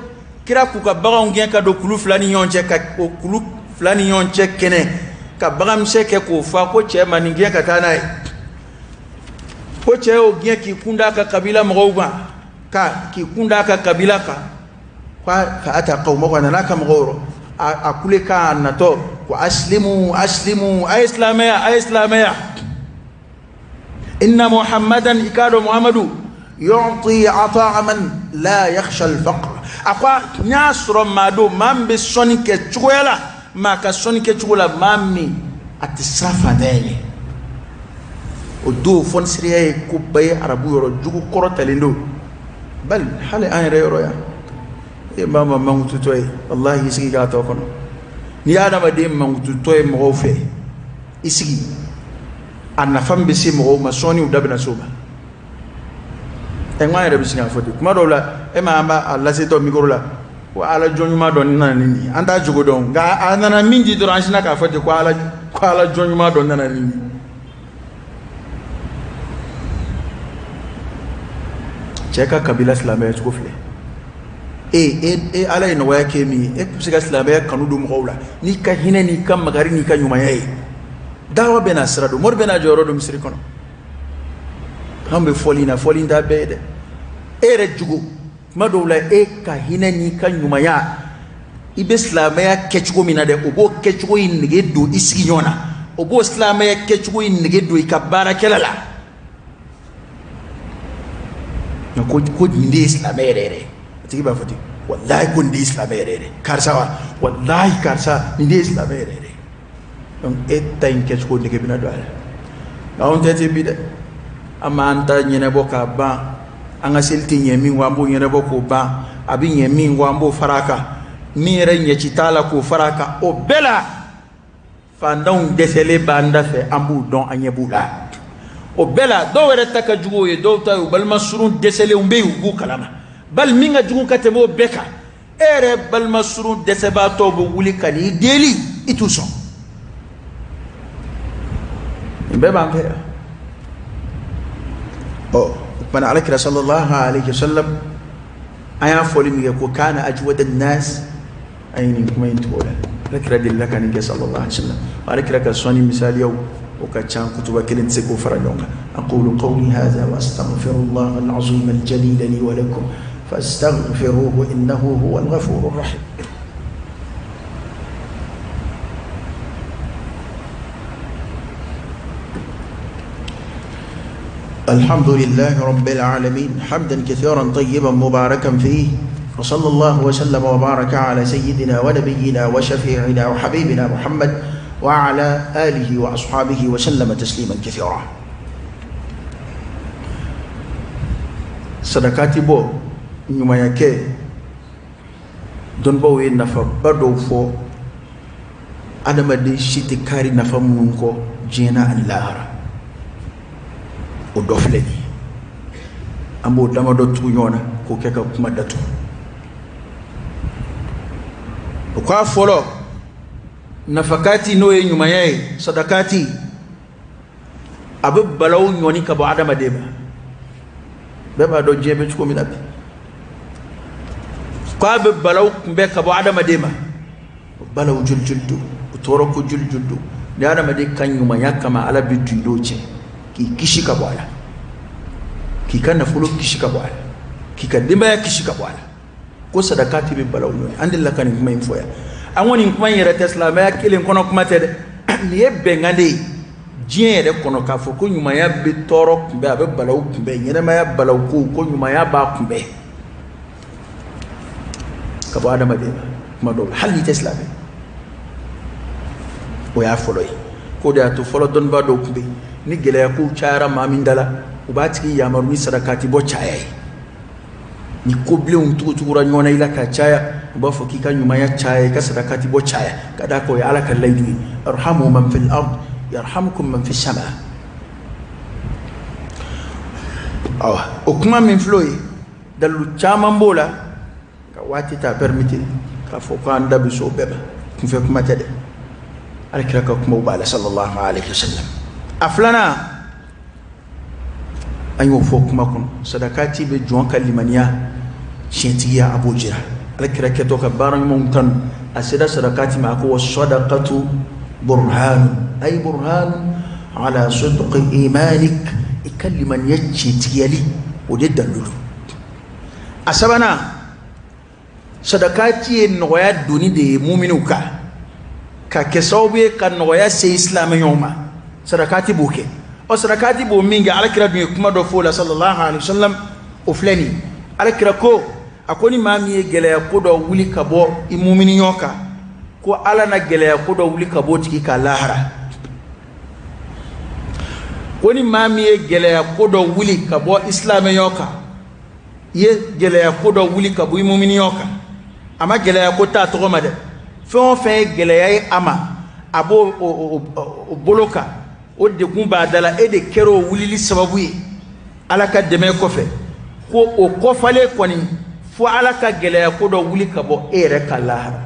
kira k'u ka baganw gɛn ka don kulu fila ni ɲɔgɔn cɛ, ka o kulu fila ni ɲɔgɔn cɛ kɛnɛ, ka baganmisɛn kɛ k'o fa. Ko cɛ ma: nin gɛn ka taa n'a ye. Ko cɛ y'o gɛn k'i kun d'a ka kabila mɔgɔw kan, ka k'i kun d'a ka kabila kan. Fa ata qawmahu, a nana ka mɔgɔw yɔrɔ, a kule k'a natɔ ko: aslimu, aslimu, a ye silamɛya, a ye silamɛya, inna Muhammadan, i k'a dɔn Muhammadu, yu'ti ata'a man la yakhsha al-faqr. A ko n y'a sɔrɔ maa don, maa min bɛ sɔnni kɛ cogoya la, maa ka sɔnni kɛ cogo la, maa min a tɛ siran fantanya ɲɛ. O don, fɔnisireya ye ko ba ye arabu yɔrɔ, jugu kɔrɔ talen don. Bali hali an yɛrɛ yɔrɔ yan, E maa ma mankututɔ ye, walahi, i sigi k'a tɔ kɔnɔ. N'i ye adamaden mankututɔ ye mɔgɔw fɛ, i sigi, a nafa min bɛ se mɔgɔw ma, sɔɔni u da bɛna se o ma. Ɛ, n ko an yɛrɛ bɛ sin k'a fɔ ten kuma dɔw la. E ma an b'a lasetɔ mikoro la ko ala jɔn ɲuman dɔ nana ni nin ye. An t'a jogo dɔn, nka a nana min di dɔrɔn, an sinna k'a fɔ ten ko ala jɔn ɲuman dɔ nana ni nin ye. Cɛ ka kabila silamɛya cogo filɛ. E e e, ala ye nɔgɔya kɛ min ye, e bɛ se ka silamɛya kanu don mɔgɔw la n'i ka hinɛ, n'i ka makari, n'i ka ɲumanya ye. Dawa bɛ n'a sira don, mori bɛ n'a jɔyɔrɔ don misiri kɔnɔ. An bɛ fɔli na, fɔli t'a bɛɛ ye dɛ. E yɛrɛ jugu, tuma dɔw la, e ka hinɛ n'i ka ɲumanya, i bɛ silamɛya kɛcogo min na dɛ, o b'o kɛcogo in nege don i sigiɲɔgɔn na, o b'o silamɛya kɛcogo in nege don i ka baarakɛla la. Nka ko nin de ye silamɛ yɛrɛ yɛrɛ, a tigi b'a fɔ ten: walahi, ko nin de ye silamɛ yɛrɛ yɛrɛ, karisa wa, walahi, karisa, nin de ye silamɛ yɛrɛ yɛrɛ. Donc e ta in kɛcogo nege bɛna don a la. Nka anw tɛ ten bi dɛ. An b'an ta ɲɛnabɔ k'a ban. An ka seli tɛ ɲɛ min kɔ, an b'o ɲɛnabɔ k'o ban. A bɛ ɲɛ min kɔ, an b'o fara a kan. Min yɛrɛ ɲɛci t'a la, k'o fara a kan. O bɛɛ la, fantanw dɛsɛlen b'an da fɛ, an b'u dɔn, an ɲɛ b'u la. O bɛɛ la, dɔw yɛrɛ ta ka jugu o ye. Dɔw ta ye, u balima surun dɛsɛlenw bɛ yen, u b'u kalama. Bali min ka jugu ka tɛmɛ o bɛɛ kan, e yɛrɛ balima surun dɛsɛbaatɔw bɛ wuli ka n'i deli, i t'u sɔn. Nin bɛɛ b'an fɛ yan. Ɔ, o kumana, alakira sallallahu alaihi wasallam, an y'a fɔli min kɛ ko kana ajwada nas, an ye nin kuma in tugu o la. Alakira delila ka nin kɛ sallallahu alaihi wasallam. Alakira ka sɔnni misaliyaw, o ka ca, kutuba kelen tɛ se k'o fara ɲɔgɔn kan. Aqulu qawli hadha wa astaghfirullah al-azim al-jalil li wa lakum fastaghfiruhu innahu huwa al-ghafurur rahim. الحمد لله رب العالمين، حمدا كثيرا طيبا مباركا فيه، وصلى الله وسلم وبارك على سيدنا ونبينا وشفيعنا وحبيبنا محمد وعلى آله وأصحابه وسلم تسليما كثيرا. Sadakati bɔ, ɲumanya kɛ, dɔnnibaw ye nafaba dɔw fɔ, adamaden si tɛ kari nafa minnu kɔ diɲɛ na ani lahara. O dɔ filɛ nin ye. An b'o damadɔ tugu ɲɔgɔn na k'o kɛ ka kuma datugu. O k'a fɔlɔ, nafakati, n'o ye ɲumanya ye, sadakati, a bɛ balaw ɲɔni ka bɔ adamaden ma. Bɛɛ b'a dɔn diɲɛ bɛ cogo min na bi, k'a bɛ balaw kunbɛn ka bɔ adamaden ma. Balaw joli joli don, o tɔɔrɔ ko joli joli don. Ni adamaden ka ɲumanya kama, Ala bɛ don i n'o cɛ k'i kisi ka bɔ a la, k'i ka nafolo kisi ka bɔ a la, k'i ka denbaya kisi ka bɔ a la. Ko sadakati bɛ balaw ɲɔni. An delila ka nin kuma in fɔ yan. An ko nin kuma in yɛrɛ tɛ silamɛya kelen kɔnɔ kuma tɛ dɛ. Nin ye bɛnkan de ye diɲɛ yɛrɛ kɔnɔ, k'a fɔ ko ɲumanya bɛ tɔɔrɔ kunbɛn, a bɛ balaw kunbɛn, ɲɛnɛmaya balaw ko ɲumanya b'a kunbɛn ka bɔ adamaden ma kuma dɔw la, hali n'i tɛ silamɛ. O y'a fɔlɔ ye. K'o de y'a to fɔlɔ dɔnnibaa dɔw tun bɛ yen, ni gɛlɛya kow cayara maa min da la, u b'a tigi yamaru ni sarakati bɔ caya ye. Ni kobilenw tugutugura ɲɔgɔn na i la ka caya, u b'a fɔ k'i ka ɲumanya caya, i ka sarakati bɔ caya, ka d'a kan o ye Ala ka layidu ye: irhamu man fil ard yarhamkum man fis sama. Awa, o kuma min filɛ o ye, dalilu caman b'o la, ka waati t'a permettre k'a fɔ ko an da bɛ s'o bɛɛ ma. Kunfɛ kuma tɛ dɛ, alakira ka kumaw b'a la sallallahu alaihi wasallam. A filanan, an y'o fɔ kuma kɔnɔ, sadakati bɛ jɔn ka limaniya tiɲɛtigiya, a b'o jira. Alakira kɛtɔ ka baara ɲumanw tanu, a sera sadakati ma, a ko wa sadaqatu burhanu, ay burhanu ala sidqi imanik. I ka limaniya tiɲɛtigiyali, o de dalilu. A sabanan, sadakati ye nɔgɔya doni de ye muminiw kan, ka kɛ sababu ye ka nɔgɔya se silamɛɲɔgɔn ma. Sadakati b'o kɛ. Ɔ, sadakati b'o min kɛ, alakira dun ye kuma dɔ fɔ o la sallallahu alaihi wasallam, o filɛ nin ye. Alakira ko, a ko ni maa min ye gɛlɛya ko dɔ wuli ka bɔ i mumini ɲɔgɔn kan, ko Ala na gɛlɛya ko dɔ wuli ka bɔ o tigi kan lahara. Ko ni maa min ye gɛlɛya ko dɔ wuli ka bɔ i silamɛ ɲɔgɔn kan, i ye gɛlɛya ko dɔ wuli ka bɔ i mumini ɲɔgɔn kan. A ma gɛlɛya ko t'a tɔgɔ ma dɛ. Fɛn o fɛn ye gɛlɛya ye a ma, a b'o o bolo kan, o degun b'a da la, e de kɛra o wulili sababu ye Ala ka dɛmɛ kɔfɛ. Ko o kɔfalen kɔni, fo Ala ka gɛlɛya ko dɔ wuli ka bɔ e yɛrɛ ka lahara.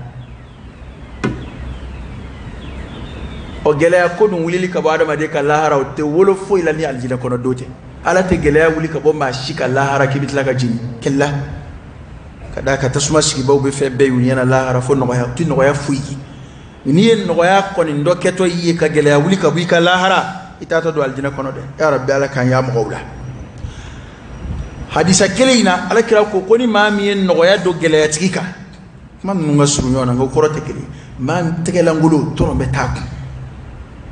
O gɛlɛya ko dun wulili ka bɔ adamaden ka lahara, o tɛ wolo foyi la ni alijinɛ kɔnɔ don tɛ. Ala tɛ gɛlɛya wuli ka bɔ maa si ka lahara k'i bɛ tila ka jigin kɛlɛ ka d'a kan tasuma sigibaw bɛ fɛn bɛɛ y'u ɲɛna lahara, fo nɔgɔya o tɛ nɔgɔya foyi ye. N'i ye nɔgɔya kɔni dɔ kɛtɔ i ye ka gɛlɛya wuli ka bɔ i ka lahara, i taatɔ don alijinɛ kɔnɔ dɛ. Ya Rabbi, Ala k'an y'a mɔgɔw la. Hadisa kelen in na, Ala kira ko ni maa min ye nɔgɔya don gɛlɛyatigi kan, kuma ninnu ka surun ɲɔgɔn na, nka o kɔrɔ tɛ kelen. Maa tɛgɛlankolon tɔnɔ bɛ t'a kun.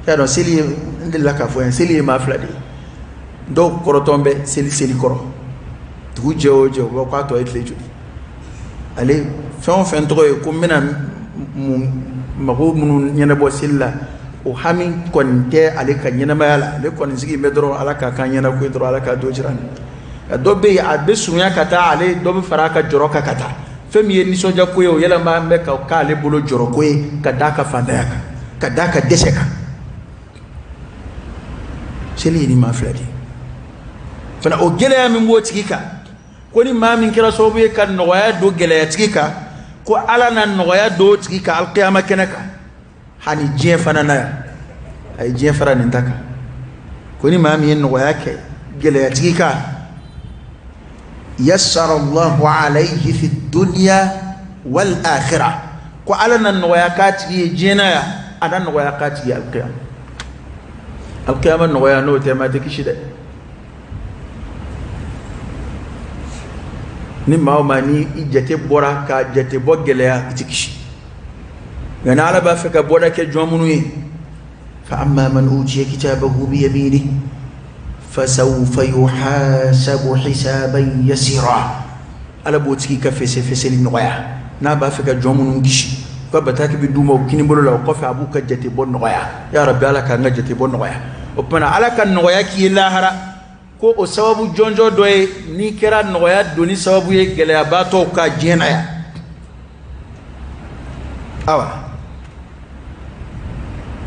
Y'a dɔn, seli ye, n delila k'a fɔ yan, seli ye maa fila de ye. Dɔw kɔrɔtɔn bɛ seli seli kɔrɔ, dugu jɛ o jɛ, u b'a k'a tɔ ye tile joli. Ale fɛn o fɛn tɔgɔ ye ko n bɛna mun mago minnu ɲɛnabɔ seli la, o hami kɔni tɛ ale ka ɲɛnamaya la. Ale kɔni sigi bɛ dɔrɔn, Ala k'a kan ɲɛna ko ye dɔrɔn, Ala k'a don jira ne. Dɔ bɛ yen, a bɛ surunya ka taa, ale dɔ bɛ fara a ka jɔrɔ kan ka taa. Fɛn min ye nisɔndiya ko ye, o yɛlɛma bɛ ka k'ale bolo jɔrɔ ko ye, ka d'a ka fantanya kan, ka d'a ka dɛsɛ kan. Seli ye ni maa fila de ye fana. O gɛlɛya min b'o tigi kan, ko ni maa min kɛra sababu ye ka nɔgɔya don gɛlɛyatigi kan, ko Ala na nɔgɔya don o tigi kan alikiyama kɛnɛ kan, hani diɲɛ fana na yan. A ye diɲɛ fara nin ta kan. Ko ni maa min ye nɔgɔya kɛ gɛlɛyatigi kan, yassara Allahu alayhi fi dunya wal akhirah, ko Ala na nɔgɔya k'a tigi ye diɲɛ na yan, a na nɔgɔya k'a tigi ye alikiyama. Alikiyama nɔgɔya, n'o tɛ, maa tɛ kisi dɛ. Ni maa o maa ni i jate bɔra ka jate bɔ gɛlɛya, i tɛ kisi. Nka ni Ala b'a fɛ ka bɔda kɛ jɔn minnu ye, fa amma man utiya kitabahu biyaminihi fasawfa yuhasabu hisaban yasira, Ala b'o tigi ka fɛsɛfɛsɛli nɔgɔya. N'a b'a fɛ ka jɔn minnu kisi, u ka bataki bɛ d'u ma u kinibolo la, o kɔfɛ a b'u ka jate bɔ nɔgɔya. Ya Rabbi, Ala k'an ka jate bɔ nɔgɔya. O tuma na, Ala ka nɔgɔya k'i ye lahara, ko o sababu jɔnjɔn dɔ ye n'i kɛra nɔgɔya donni sababu ye gɛlɛyabaatɔw ka diɲɛ na yan. Awa,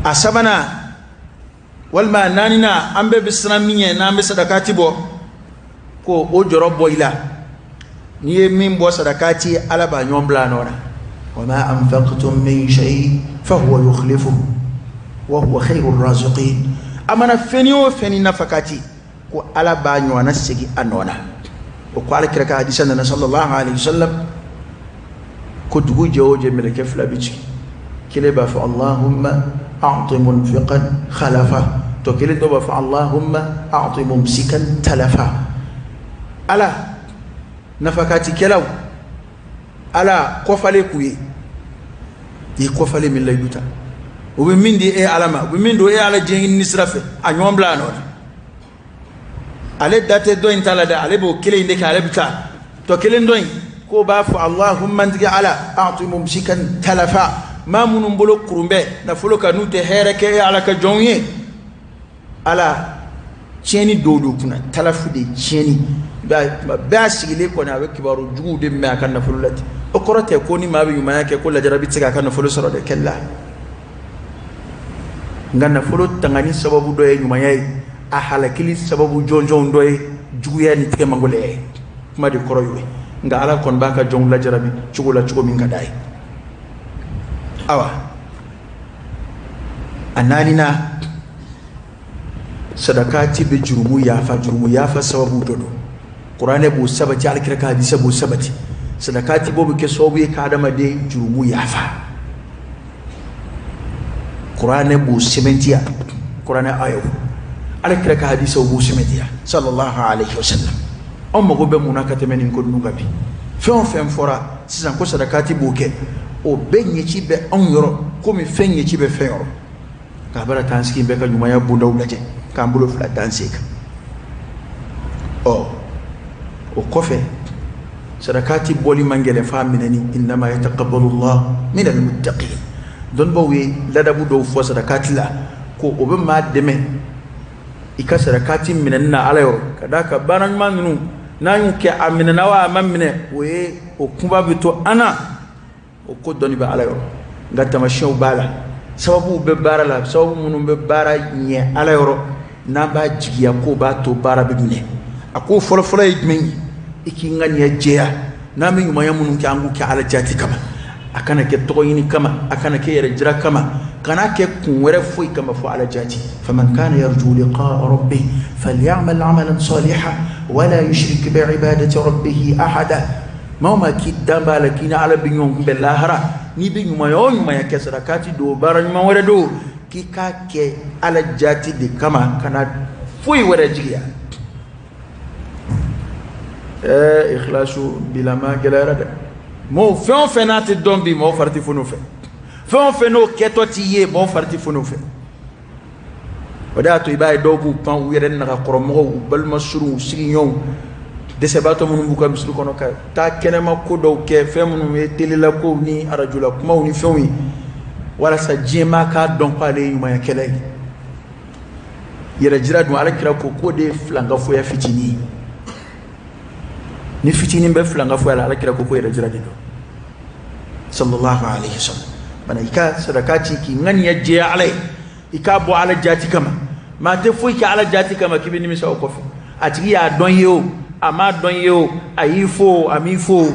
a sabanan walima a naaninan, an bɛɛ bɛ siran min ɲɛ n'an bɛ sadakati bɔ, ko o jɔrɔ bɔ i la. N'i ye min bɔ sadakati ye, Ala b'a ɲɔgɔn bila a nɔ na. Wa ma anfaqtum min shay fa huwa yukhlifuhu wa huwa khayru raziqin. A mana fɛn o fɛn ni nafakati, ko Ala b'a ɲɔgɔnna segin a nɔ na. O ko Ala kira ka hadisa nana sallallahu alaihi wasallam, ko dugu jɛ o jɛ, mɛlɛkɛ fila bɛ jigin. Kelen b'a fɔ Allahumma a'ti munfiqan khalafa, tɔ kelen dɔ b'a fɔ Allahumma a'ti mumsikan talafa. Ala, nafakatikɛlaw, Ala kɔfale k'u ye, i ye kɔfale min layidu ta, u bɛ min di e Ala ma, u bɛ min don e Ala diɲɛ ɲini sira fɛ, a ɲɔgɔn bila a nɔ na. Ale da tɛ dɔ in ta la dɛ, ale b'o kelen in de kɛ, ale bɛ taa. Tɔ kelen dɔ in k'o b'a fɔ Allahumma, n tigi Ala, a'ti mumsikan talafa, maa minnu bolo kurun bɛ nafolo kan, n'u tɛ hɛrɛ kɛ e Ala ka jɔnw ye, Ala tiɲɛni dɔw don kunna. Talafu de ye tiɲɛni. I b'a ye, tuma bɛɛ a sigilen kɔni, a bɛ kibaru juguw de mɛn a ka nafolo la ten. O kɔrɔ tɛ ko ni maa bɛ ɲumanya kɛ ko lajarabi tɛ se k'a ka nafolo sɔrɔ dɛ, kɛlɛ la. Nka nafolo tangani sababu dɔ ye ɲumanya ye, a halakili sababu jɔnjɔnw dɔ ye juguya ni tigɛmangɔlɛya ye. Kuma de kɔrɔ y'o ye. Nka Ala kɔni b'a ka jɔnw lajarabi cogo la, cogo min ka d'a ye. Awa, a naaninan, sadakati bɛ jurumu yafa. Jurumu yafa sababu dɔ don, kuranɛ b'o sabati, alakira ka hadisa b'o sabati. Sadakati bɔ bɛ kɛ sababu ye ka adamaden jurumu yafa. Kuranɛ b'o sɛmɛntiya, kuranɛ ayaw, alakira ka hadisaw b'o sɛmɛntiya sallallahu alaihi wasallam. Anw mago bɛ mun na ka tɛmɛ nin ko ninnu kan bi? Fɛn o fɛn fɔra sisan ko sadakati b'o kɛ, o bɛɛ ɲɛci bɛ anw yɔrɔ komi fɛn ɲɛci bɛ fɛn yɔrɔ. K'a bara t'an sigi bɛɛ ka ɲumanya bondaw lajɛ, k'an bolo fila d'an sen kan. Ɔ, o kɔfɛ, sadakati bɔli man gɛlɛn f'a minɛni. Innama yataqabbalu Allah min almuttaqin. Dɔnnibaw ye ladabu dɔw fɔ sadakati la, ko o bɛ maa dɛmɛ i ka sadakati minɛni na Ala yɔrɔ, ka d'a kan baara ɲuman ninnu, n'an y'u kɛ, a minɛna wa a ma minɛ, o ye o kunba bɛ to an na. O ko dɔnni bɛ Ala yɔrɔ, nka tamasiyɛnw b'a la, sababuw bɛ baara la, sababu minnu bɛ baara ɲɛ Ala yɔrɔ, n'an b'a jigiya k'o b'a to baara bɛ minɛ. A ko fɔlɔfɔlɔ ye jumɛn ye? I k'i ŋaniya jɛya. N'an bɛ ɲumanya minnu kɛ, an k'u kɛ Ala jati kama. A kana kɛ tɔgɔ ɲini kama, a kana kɛ yɛrɛ jira kama, kana kɛ kun wɛrɛ foyi kama fo Ala jati. Faman kana yarju liqaa rabbih falyamal amalan salihan wala yushrik bi ibadati rabbih ahada. Maa o maa k'i dan b'a la k'i ni Ala bɛ ɲɔgɔn kunbɛn lahara, n'i bɛ ɲumanya o ɲumanya kɛ, sarakati don, baara ɲuman wɛrɛ don, k'i k'a kɛ Ala jati de kama, kana foyi wɛrɛ jigiya. Ɛɛ, ikhlasu bilama gɛlɛyara dɛ. Mɔgɔw, fɛn o fɛn n'a tɛ dɔn bi, mɔgɔw fari tɛ foni o fɛ. Fɛn o fɛn n'o kɛtɔ t'i ye, mɔgɔw fari tɛ foni o fɛ. O de y'a to i b'a ye dɔw b'u pan u yɛrɛ nagakɔrɔmɔgɔw, u balima surunw, u sigiɲɔgɔnw, dɛsɛbaatɔ minnu b'u ka misiri kɔnɔ, ka taa kɛnɛma ko dɔw kɛ, fɛn minnu ye telela kow ni arajola kumaw ni fɛnw ye, walasa diɲɛmaa k'a dɔn ko ale ye ɲumanyakɛla ye. Yɛrɛ jira dun, Ala kira ko k'o de ye filankafoya fitinin ye. Ni fitinin bɛ filankafoya la, Ala kira ko ko yɛrɛ jira de don, sallallahu alaihi wasallam. Bana i ka sadaka ci k'i ŋaniya jɛya Ala ye, i k'a bɔ Ala jati kama. Maa tɛ foyi kɛ Ala jati kama k'i bɛ nimisa o kɔfɛ. A tigi y'a dɔn ye o, a m'a dɔn ye o, a y'i fo o, a m'i fo o,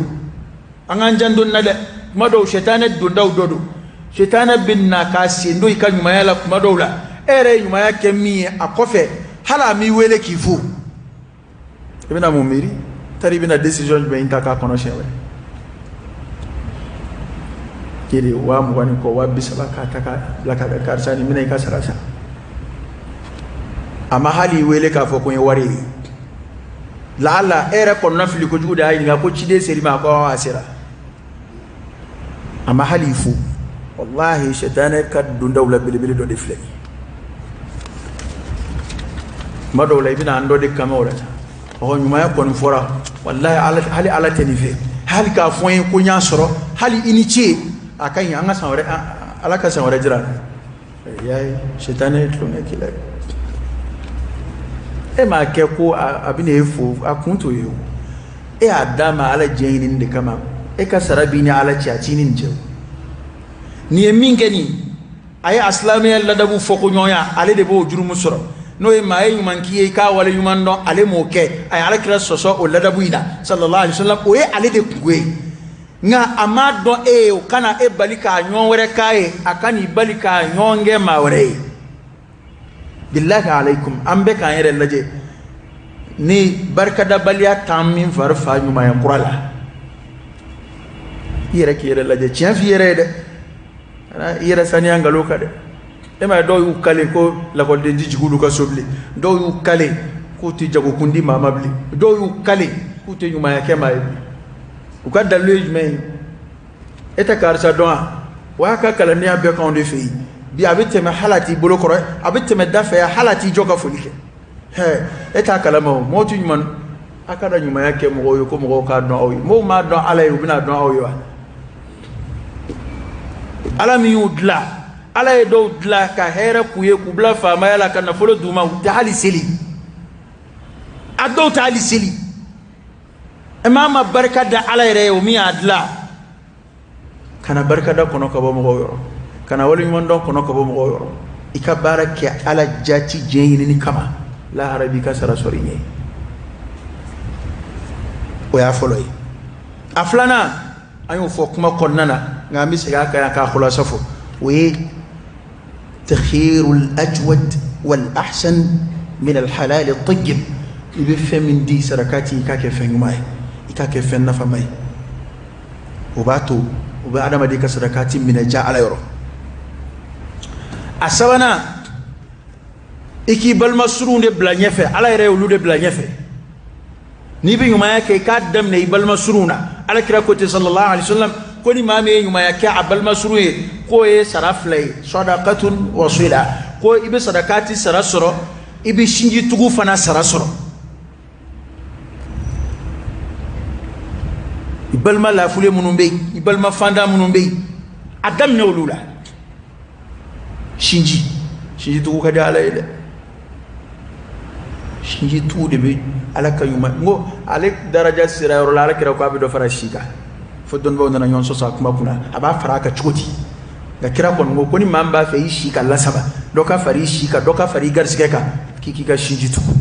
an k'an janto nin na dɛ. Kuma dɔw, sɛtanɛ dondaw dɔ don. Sɛtanɛ bɛ na k'a sen don i ka ɲumanya la. Kuma dɔw la, e yɛrɛ ye ɲumanya kɛ min ye, a kɔfɛ hali a m'i wele k'i fo, i bɛna mun miiri? Tari i bɛna décision jumɛn ta k'a kɔnɔ siɲɛ wɛrɛ? K'e de 20,000 ni kɔ, 30,000, k'a ta ka bila ka karisa nin minɛ, i ka sara sa. A ma hali i wele k'a fɔ ko n ye wari ye. Laala e yɛrɛ kɔnɔna fili kojugu de y'a ɲininka ko ciden ser'i ma? A ko a sera. A ma hali i fo. Walahi, sɛtanɛ ka dondaw la belebele dɔ de filɛ nin ye. Tuma dɔw la, i bɛna an dɔ de kama o la sa. Ɔ, ɲumanya kɔni fɔra, walahi, hali Ala tɛ nin fɛ. Hali k'a fɔ n ye ko n y'a sɔrɔ, hali i ni ce, a ka ɲi. An ka san wɛrɛ, Ala ka san wɛrɛ jira. Y'a ye, sɛtanɛ ye tulonkɛ k'i la. E m'a kɛ ko a bɛna e fo, a kun t'o ye o. E y'a d'a ma Ala diɲɛ ɲinini de kama. E ka sara b'i ni Ala cɛ, a t'i ni nin cɛ o. Nin ye min kɛ nin, a ye a silamɛya ladabu fɔ ko ɲɔgɔnya, ale de b'o jurumu sɔrɔ. N'o ye maa ye ɲuman k'i ye, i k'a wale ɲuman dɔn, ale m'o kɛ. A ye Ala kira sɔsɔ o ladabu in na, sallallahu alaihi wasallam. O ye ale de kungo ye. Nka a m'a dɔn e ye, o kana e bali k'a ɲɔgɔn wɛrɛ k'a ye, a kan'i bali k'a ɲɔgɔn kɛ maa wɛrɛ ye. Billahi alaikum, an bɛ k'an yɛrɛ lajɛ ni barikadabaliya t'an min fari fa ɲumanya kura la. I yɛrɛ k'i yɛrɛ lajɛ, tiɲɛ f'i yɛrɛ ye dɛ, i yɛrɛ saniya nkalon kan dɛ. E m'a ye, dɔw y'u kale ko lakɔliden ti jigin olu ka so bilen, dɔw y'u kale k'u tɛ jagokun di maa ma bilen, dɔw y'u kale k'u tɛ ɲumanya kɛ maa ye bilen. U ka dalilu ye jumɛn ye? E tɛ karisa dɔn wa? O y'a ka kalandenya bɛɛ k'anw de fɛ yen. Bi a bɛ tɛmɛ, hali a t'i bolo kɔrɔ, a bɛ tɛmɛ da fɛ yan, hali a t'i jɔ ka foli kɛ. Hɛ, e t'a kalama o. Mɔgɔw tɛ ɲuman, a kana ɲumanya kɛ mɔgɔw ye ko mɔgɔw k'a dɔn aw ye. Mɔgɔw m'a dɔn Ala ye, u bɛna dɔn aw ye wa? Ala min y'u dilan, Ala ye dɔw dilan ka hɛrɛ k'u ye, k'u bila faamaya la, ka nafolo d'u ma, u tɛ hali seli. A dɔw tɛ hali seli. E maa ma barika da Ala yɛrɛ ye, o min y'a dilan. Kana barikada kɔnɔ ka bɔ mɔgɔw yɔrɔ, kana waleɲumandɔn kɔnɔ ka bɔ mɔgɔw yɔrɔ. I ka baara kɛ Ala jati diɲɛ ɲinini kama, lahara b'i ka sara sɔrɔ i ɲɛ. O y'a fɔlɔ ye. A filanan, an y'o fɔ kuma kɔnɔna na, nka an bɛ segin a kan yan k'a khulasa fɔ, o ye takhyirul ajwad wal ahsan min al halal at tayyib. I bɛ fɛn min di sarakati, i k'a kɛ fɛn ɲuman ye, i k'a kɛ fɛn nafama ye. O b'a to o bɛ adamaden ka sarakati minɛ ja Ala yɔrɔ. A sabanan, i k'i balima surunw de bila ɲɛfɛ. Ala yɛrɛ ye olu de bila ɲɛfɛ. N'i bɛ ɲumanya kɛ, i k'a daminɛ i balima surunw na. Ala kira ko ten, sallallahu alaihi wasallam, ko ni maa min ye ɲumanya kɛ a balima surun ye, k'o ye sara fila ye, sadaqatun wa sila, ko i bɛ sadakati sara sɔrɔ, i bɛ sinji tugu fana sara sɔrɔ. I balima lafulen minnu bɛ yen, i balima fantan minnu bɛ yen, a daminɛ olu la. Sinji, sinji tugu ka di Ala ye dɛ. Sinji tugu de bɛ Ala ka ɲuman. N ko ale daraja sera yɔrɔ la, Ala kira ko a bɛ dɔ fara si kan. Fo dɔnnibaaw nana ɲɔgɔn sɔsɔ a kuma kunna, a b'a fara a kan cogo di? Nka kira kɔni ko ko ni maa min b'a fɛ i si ka lasaba, dɔ ka fara i si kan, dɔ ka fara i garisigɛ kan, k'i k'i ka sinji tugu.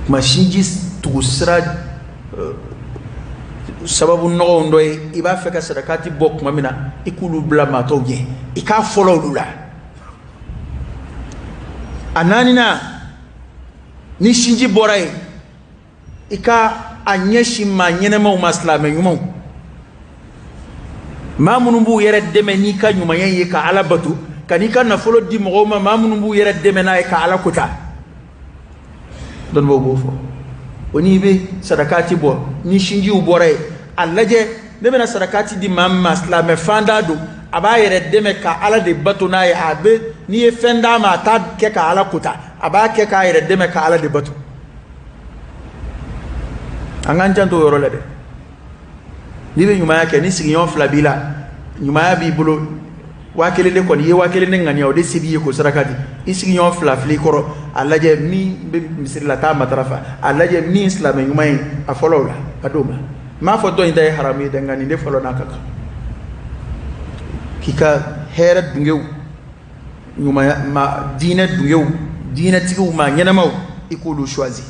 Kuma sinji tugu sira sababu nɔgɔw dɔ ye, i b'a fɛ ka sarakati bɔ tuma min na, i k'olu bila maa tɔw ɲɛ, i k'a fɔlɔ olu la. A naaninan, ni sinji bɔra yen, i ka a ɲɛsin maa ɲɛnɛmaw ma, silamɛ ɲumanw, maa minnu b'u yɛrɛ dɛmɛ n'i ka ɲumanya ye ka Ala bato, ka n'i ka nafolo di mɔgɔw ma, maa minnu b'u yɛrɛ dɛmɛ n'a ye ka Ala kota. Dɔnnibaaw b'o fɔ. O n'i bɛ sarakati bɔ, ni sinjiw bɔra yen, a lajɛ ne bɛna sarakati di maa min ma, silamɛ fanda don, a b'a yɛrɛ dɛmɛ ka Ala de bato n'a ye. A bɛ, n'i ye fɛn d'a ma, a t'a kɛ ka Ala kota, a b'a kɛ k'a yɛrɛ dɛmɛ ka Ala de bato. An k'an janto o yɔrɔ la dɛ. N'i bɛ ɲumanya kɛ, ni sigiɲɔgɔn fila b'i la, ɲumanya b'i bolo, 1000 de kɔni, i ye 1000 de ŋaniya, o de se b'i ye k'o saraka di. I sigiɲɔgɔn fila filɛ i kɔrɔ, a lajɛ min bɛ misiri la, t'a matarafa, a lajɛ min silamɛ ɲuman ye, a fɔlɔ o la, a d'o ma. N m'a fɔ dɔ in ta ye haramu ye dɛ, nka nin de fɔlɔ n'a ka kan. K'i ka hɛrɛ dungew, ɲumanya ma, diinɛ dungew, diinɛtigiw, maa ɲɛnamaw, i k'olu choisi.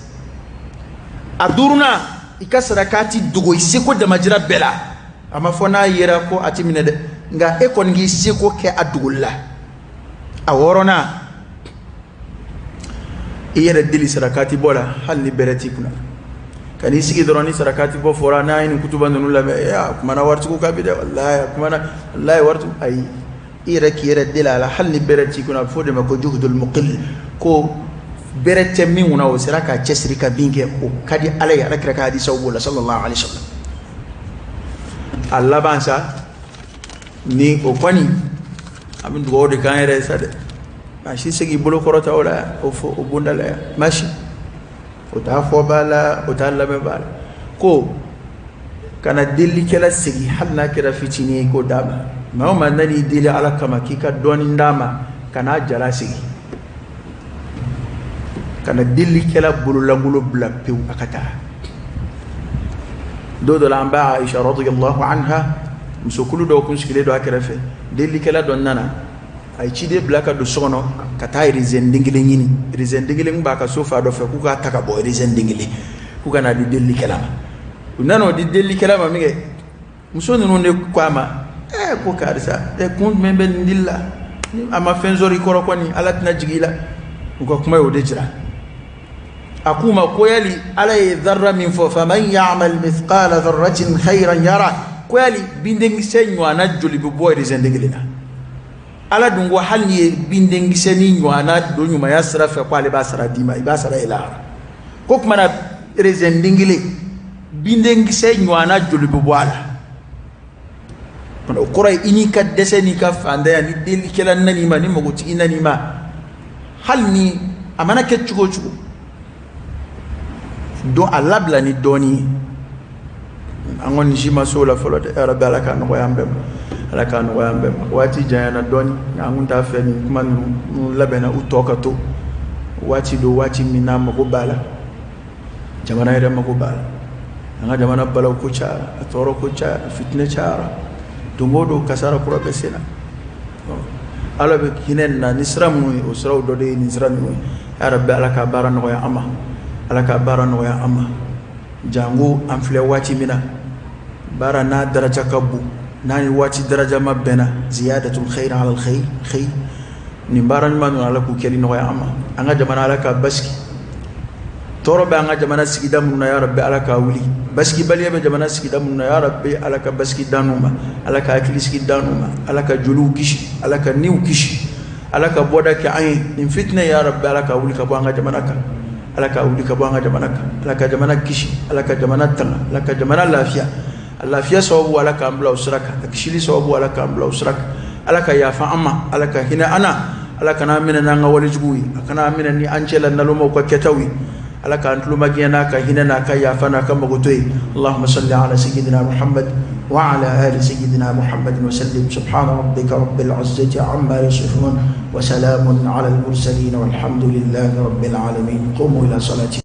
A duurunan, i ka sarakati dogo i seko damajira bɛɛ la. A ma fɔ n'a yera ko a ti minɛ dɛ, nka e kɔni k'i seko kɛ a dogoli la. A wɔɔrɔnan, i yɛrɛ deli sarakati bɔ la, hali ni bɛrɛ t'i kunna. Ka n'i sigi dɔrɔn, ni sarakati bɔ fɔra, n'a ye nin kutuba ninnu lamɛn, a kumana waritigiw kan bi dɛ, walayi a kumana, walayi waritigiw. Ayi, i yɛrɛ k'i yɛrɛ deli a la, hali ni bɛrɛ t'i kunna. A bɛ fɔ o de ma ko juhudul muqil, ko bɛrɛ tɛ min kunna, o sera k'a cɛsiri ka min kɛ, o ka di Ala ye. Ala kira ka hadisaw b'o la, sallallahu alaihi wasallam. A laban sa, ni o kɔni, an bɛ dugawu de k'an yɛrɛ ye sa dɛ. Maa si se k'i bolo kɔrɔta o la, o fɔ o bonda la yan, maa si o t'a fɔ b'a la, o t'a lamɛn b'a la. Ko kana delilikɛla segin, hali n'a kɛra fitinin ye, k'o d'a ma. Maa o maa nan'i deli Ala kama k'i ka dɔɔnin d'a ma, kan'a jala segin. Kana delilikɛla bololankolon bila pewu, a ka taa. Don dɔ la, an ba Aisha radiyallahu anha, musokulu dɔw kun sigilen don a kɛrɛfɛ. Delilikɛla dɔ nana, a ye ciden bila ka don so kɔnɔ ka taa rezɛn den kelen ɲini. Rezɛn den kelen b'a ka so fa dɔ fɛ, k'u k'a ta ka bɔ, rezɛn den kelen, k'u ka n'a di delilikɛla ma. U nana o di delilikɛla ma min kɛ, muso ninnu de ko a ma, ko karisa, kun jumɛn bɛ nin dili la? A ma fɛn sɔrɔ i kɔrɔ kɔni, Ala tɛna jigin i la. U ka kuma y'o de jira. A k'u ma ko yali Ala ye zarra min fɔ, faman ya'mal mithqala dharratin khayran yara, ko yali bindenkisɛ ɲɔgɔnna joli bɛ bɔ rezɛn den kelen na? Ala dun ko hali n'i ye bindenkisɛ ni ɲɔgɔnna don ɲumanya sira fɛ, ko ale b'a sara d'i ma, i b'a sara i lahara. Ko tuma na rezɛn den kelen, bindenkisɛ ɲɔgɔnna joli bɛ bɔ a la? O kɔrɔ ye i n'i ka dɛsɛ n'i ka fantanya, ni delikɛla nan'i ma, ni magotigi nan'i ma, hali ni a mana kɛ cogo o cogo, don a labila ni dɔɔni ye. An kɔni si ma s'o la fɔlɔ dɛ. Yarabi, Ala k'a nɔgɔya an bɛɛ ma, Ala k'a nɔgɔya an bɛɛ ma. Waati janyana dɔɔni, nka an kun t'a fɛ nin kuma ninnu labɛnna u tɔ ka to. Waati don, waati min n'a mago b'a la, jamana yɛrɛ mago b'a la. An ka jamana balaw ko cayara, a tɔɔrɔ ko cayara, fitinɛ cayara, don o don kasara kura bɛ sen na. Ala bɛ hinɛ na ni sira minnu ye, o siraw dɔ de ye nin sira ninnu ye. Yarabi, Ala ka baara nɔgɔya an ma, Ala ka baara nɔgɔya an ma. Jango an filɛ waati min na, baara n'a daraja ka bon, n'a ni waati daraja ma bɛnna, ziyadatul khayr ala al khayr. Nin baara ɲuman ninnu, Ala k'u kɛli nɔgɔya an ma. An ka jamana, Ala k'a basigi. Tɔɔrɔ bɛ an ka jamana sigida minnu na, ya Rabbi, Ala k'a wuli. Basigibaliya bɛ jamana sigida minnu na, ya Rabbi, Ala ka basigi d'an ma, Ala ka hakilisigi d'an ma, Ala ka joliw kisi, Ala ka niw kisi, Ala ka bɔda kɛ an ye. Nin fitinɛ, ya Rabbi, Ala ka wuli ka bɔ an ka jamana kan, Ala ka wuli ka bɔ an ka jamana kan. Ala ka jamana kisi, Ala ka jamana tanga, Ala ka jamana lafiya. A lafiya sababu, Ala k'an bila o sira kan. A kisili sababu, Ala k'an bila o sira kan. Ala ka yafa an ma, Ala ka hinɛ an na, Ala kana an minɛ n'an ka walejuguw ye, a kana an minɛ ni an cɛla nalomaw ka kɛtaw ye. Ala k'an tulomagɛn n'a ka hinɛ n'a ka yafa n'a ka magoto ye. Allahumma salli ala sayyidina Muhammad wa ala ali sayyidina Muhammad wa sallim. Subhana rabbika rabbil izzati amma yasifun wa salamun ala al mursalin walhamdulillahi rabbil alamin. Qumu ila salati.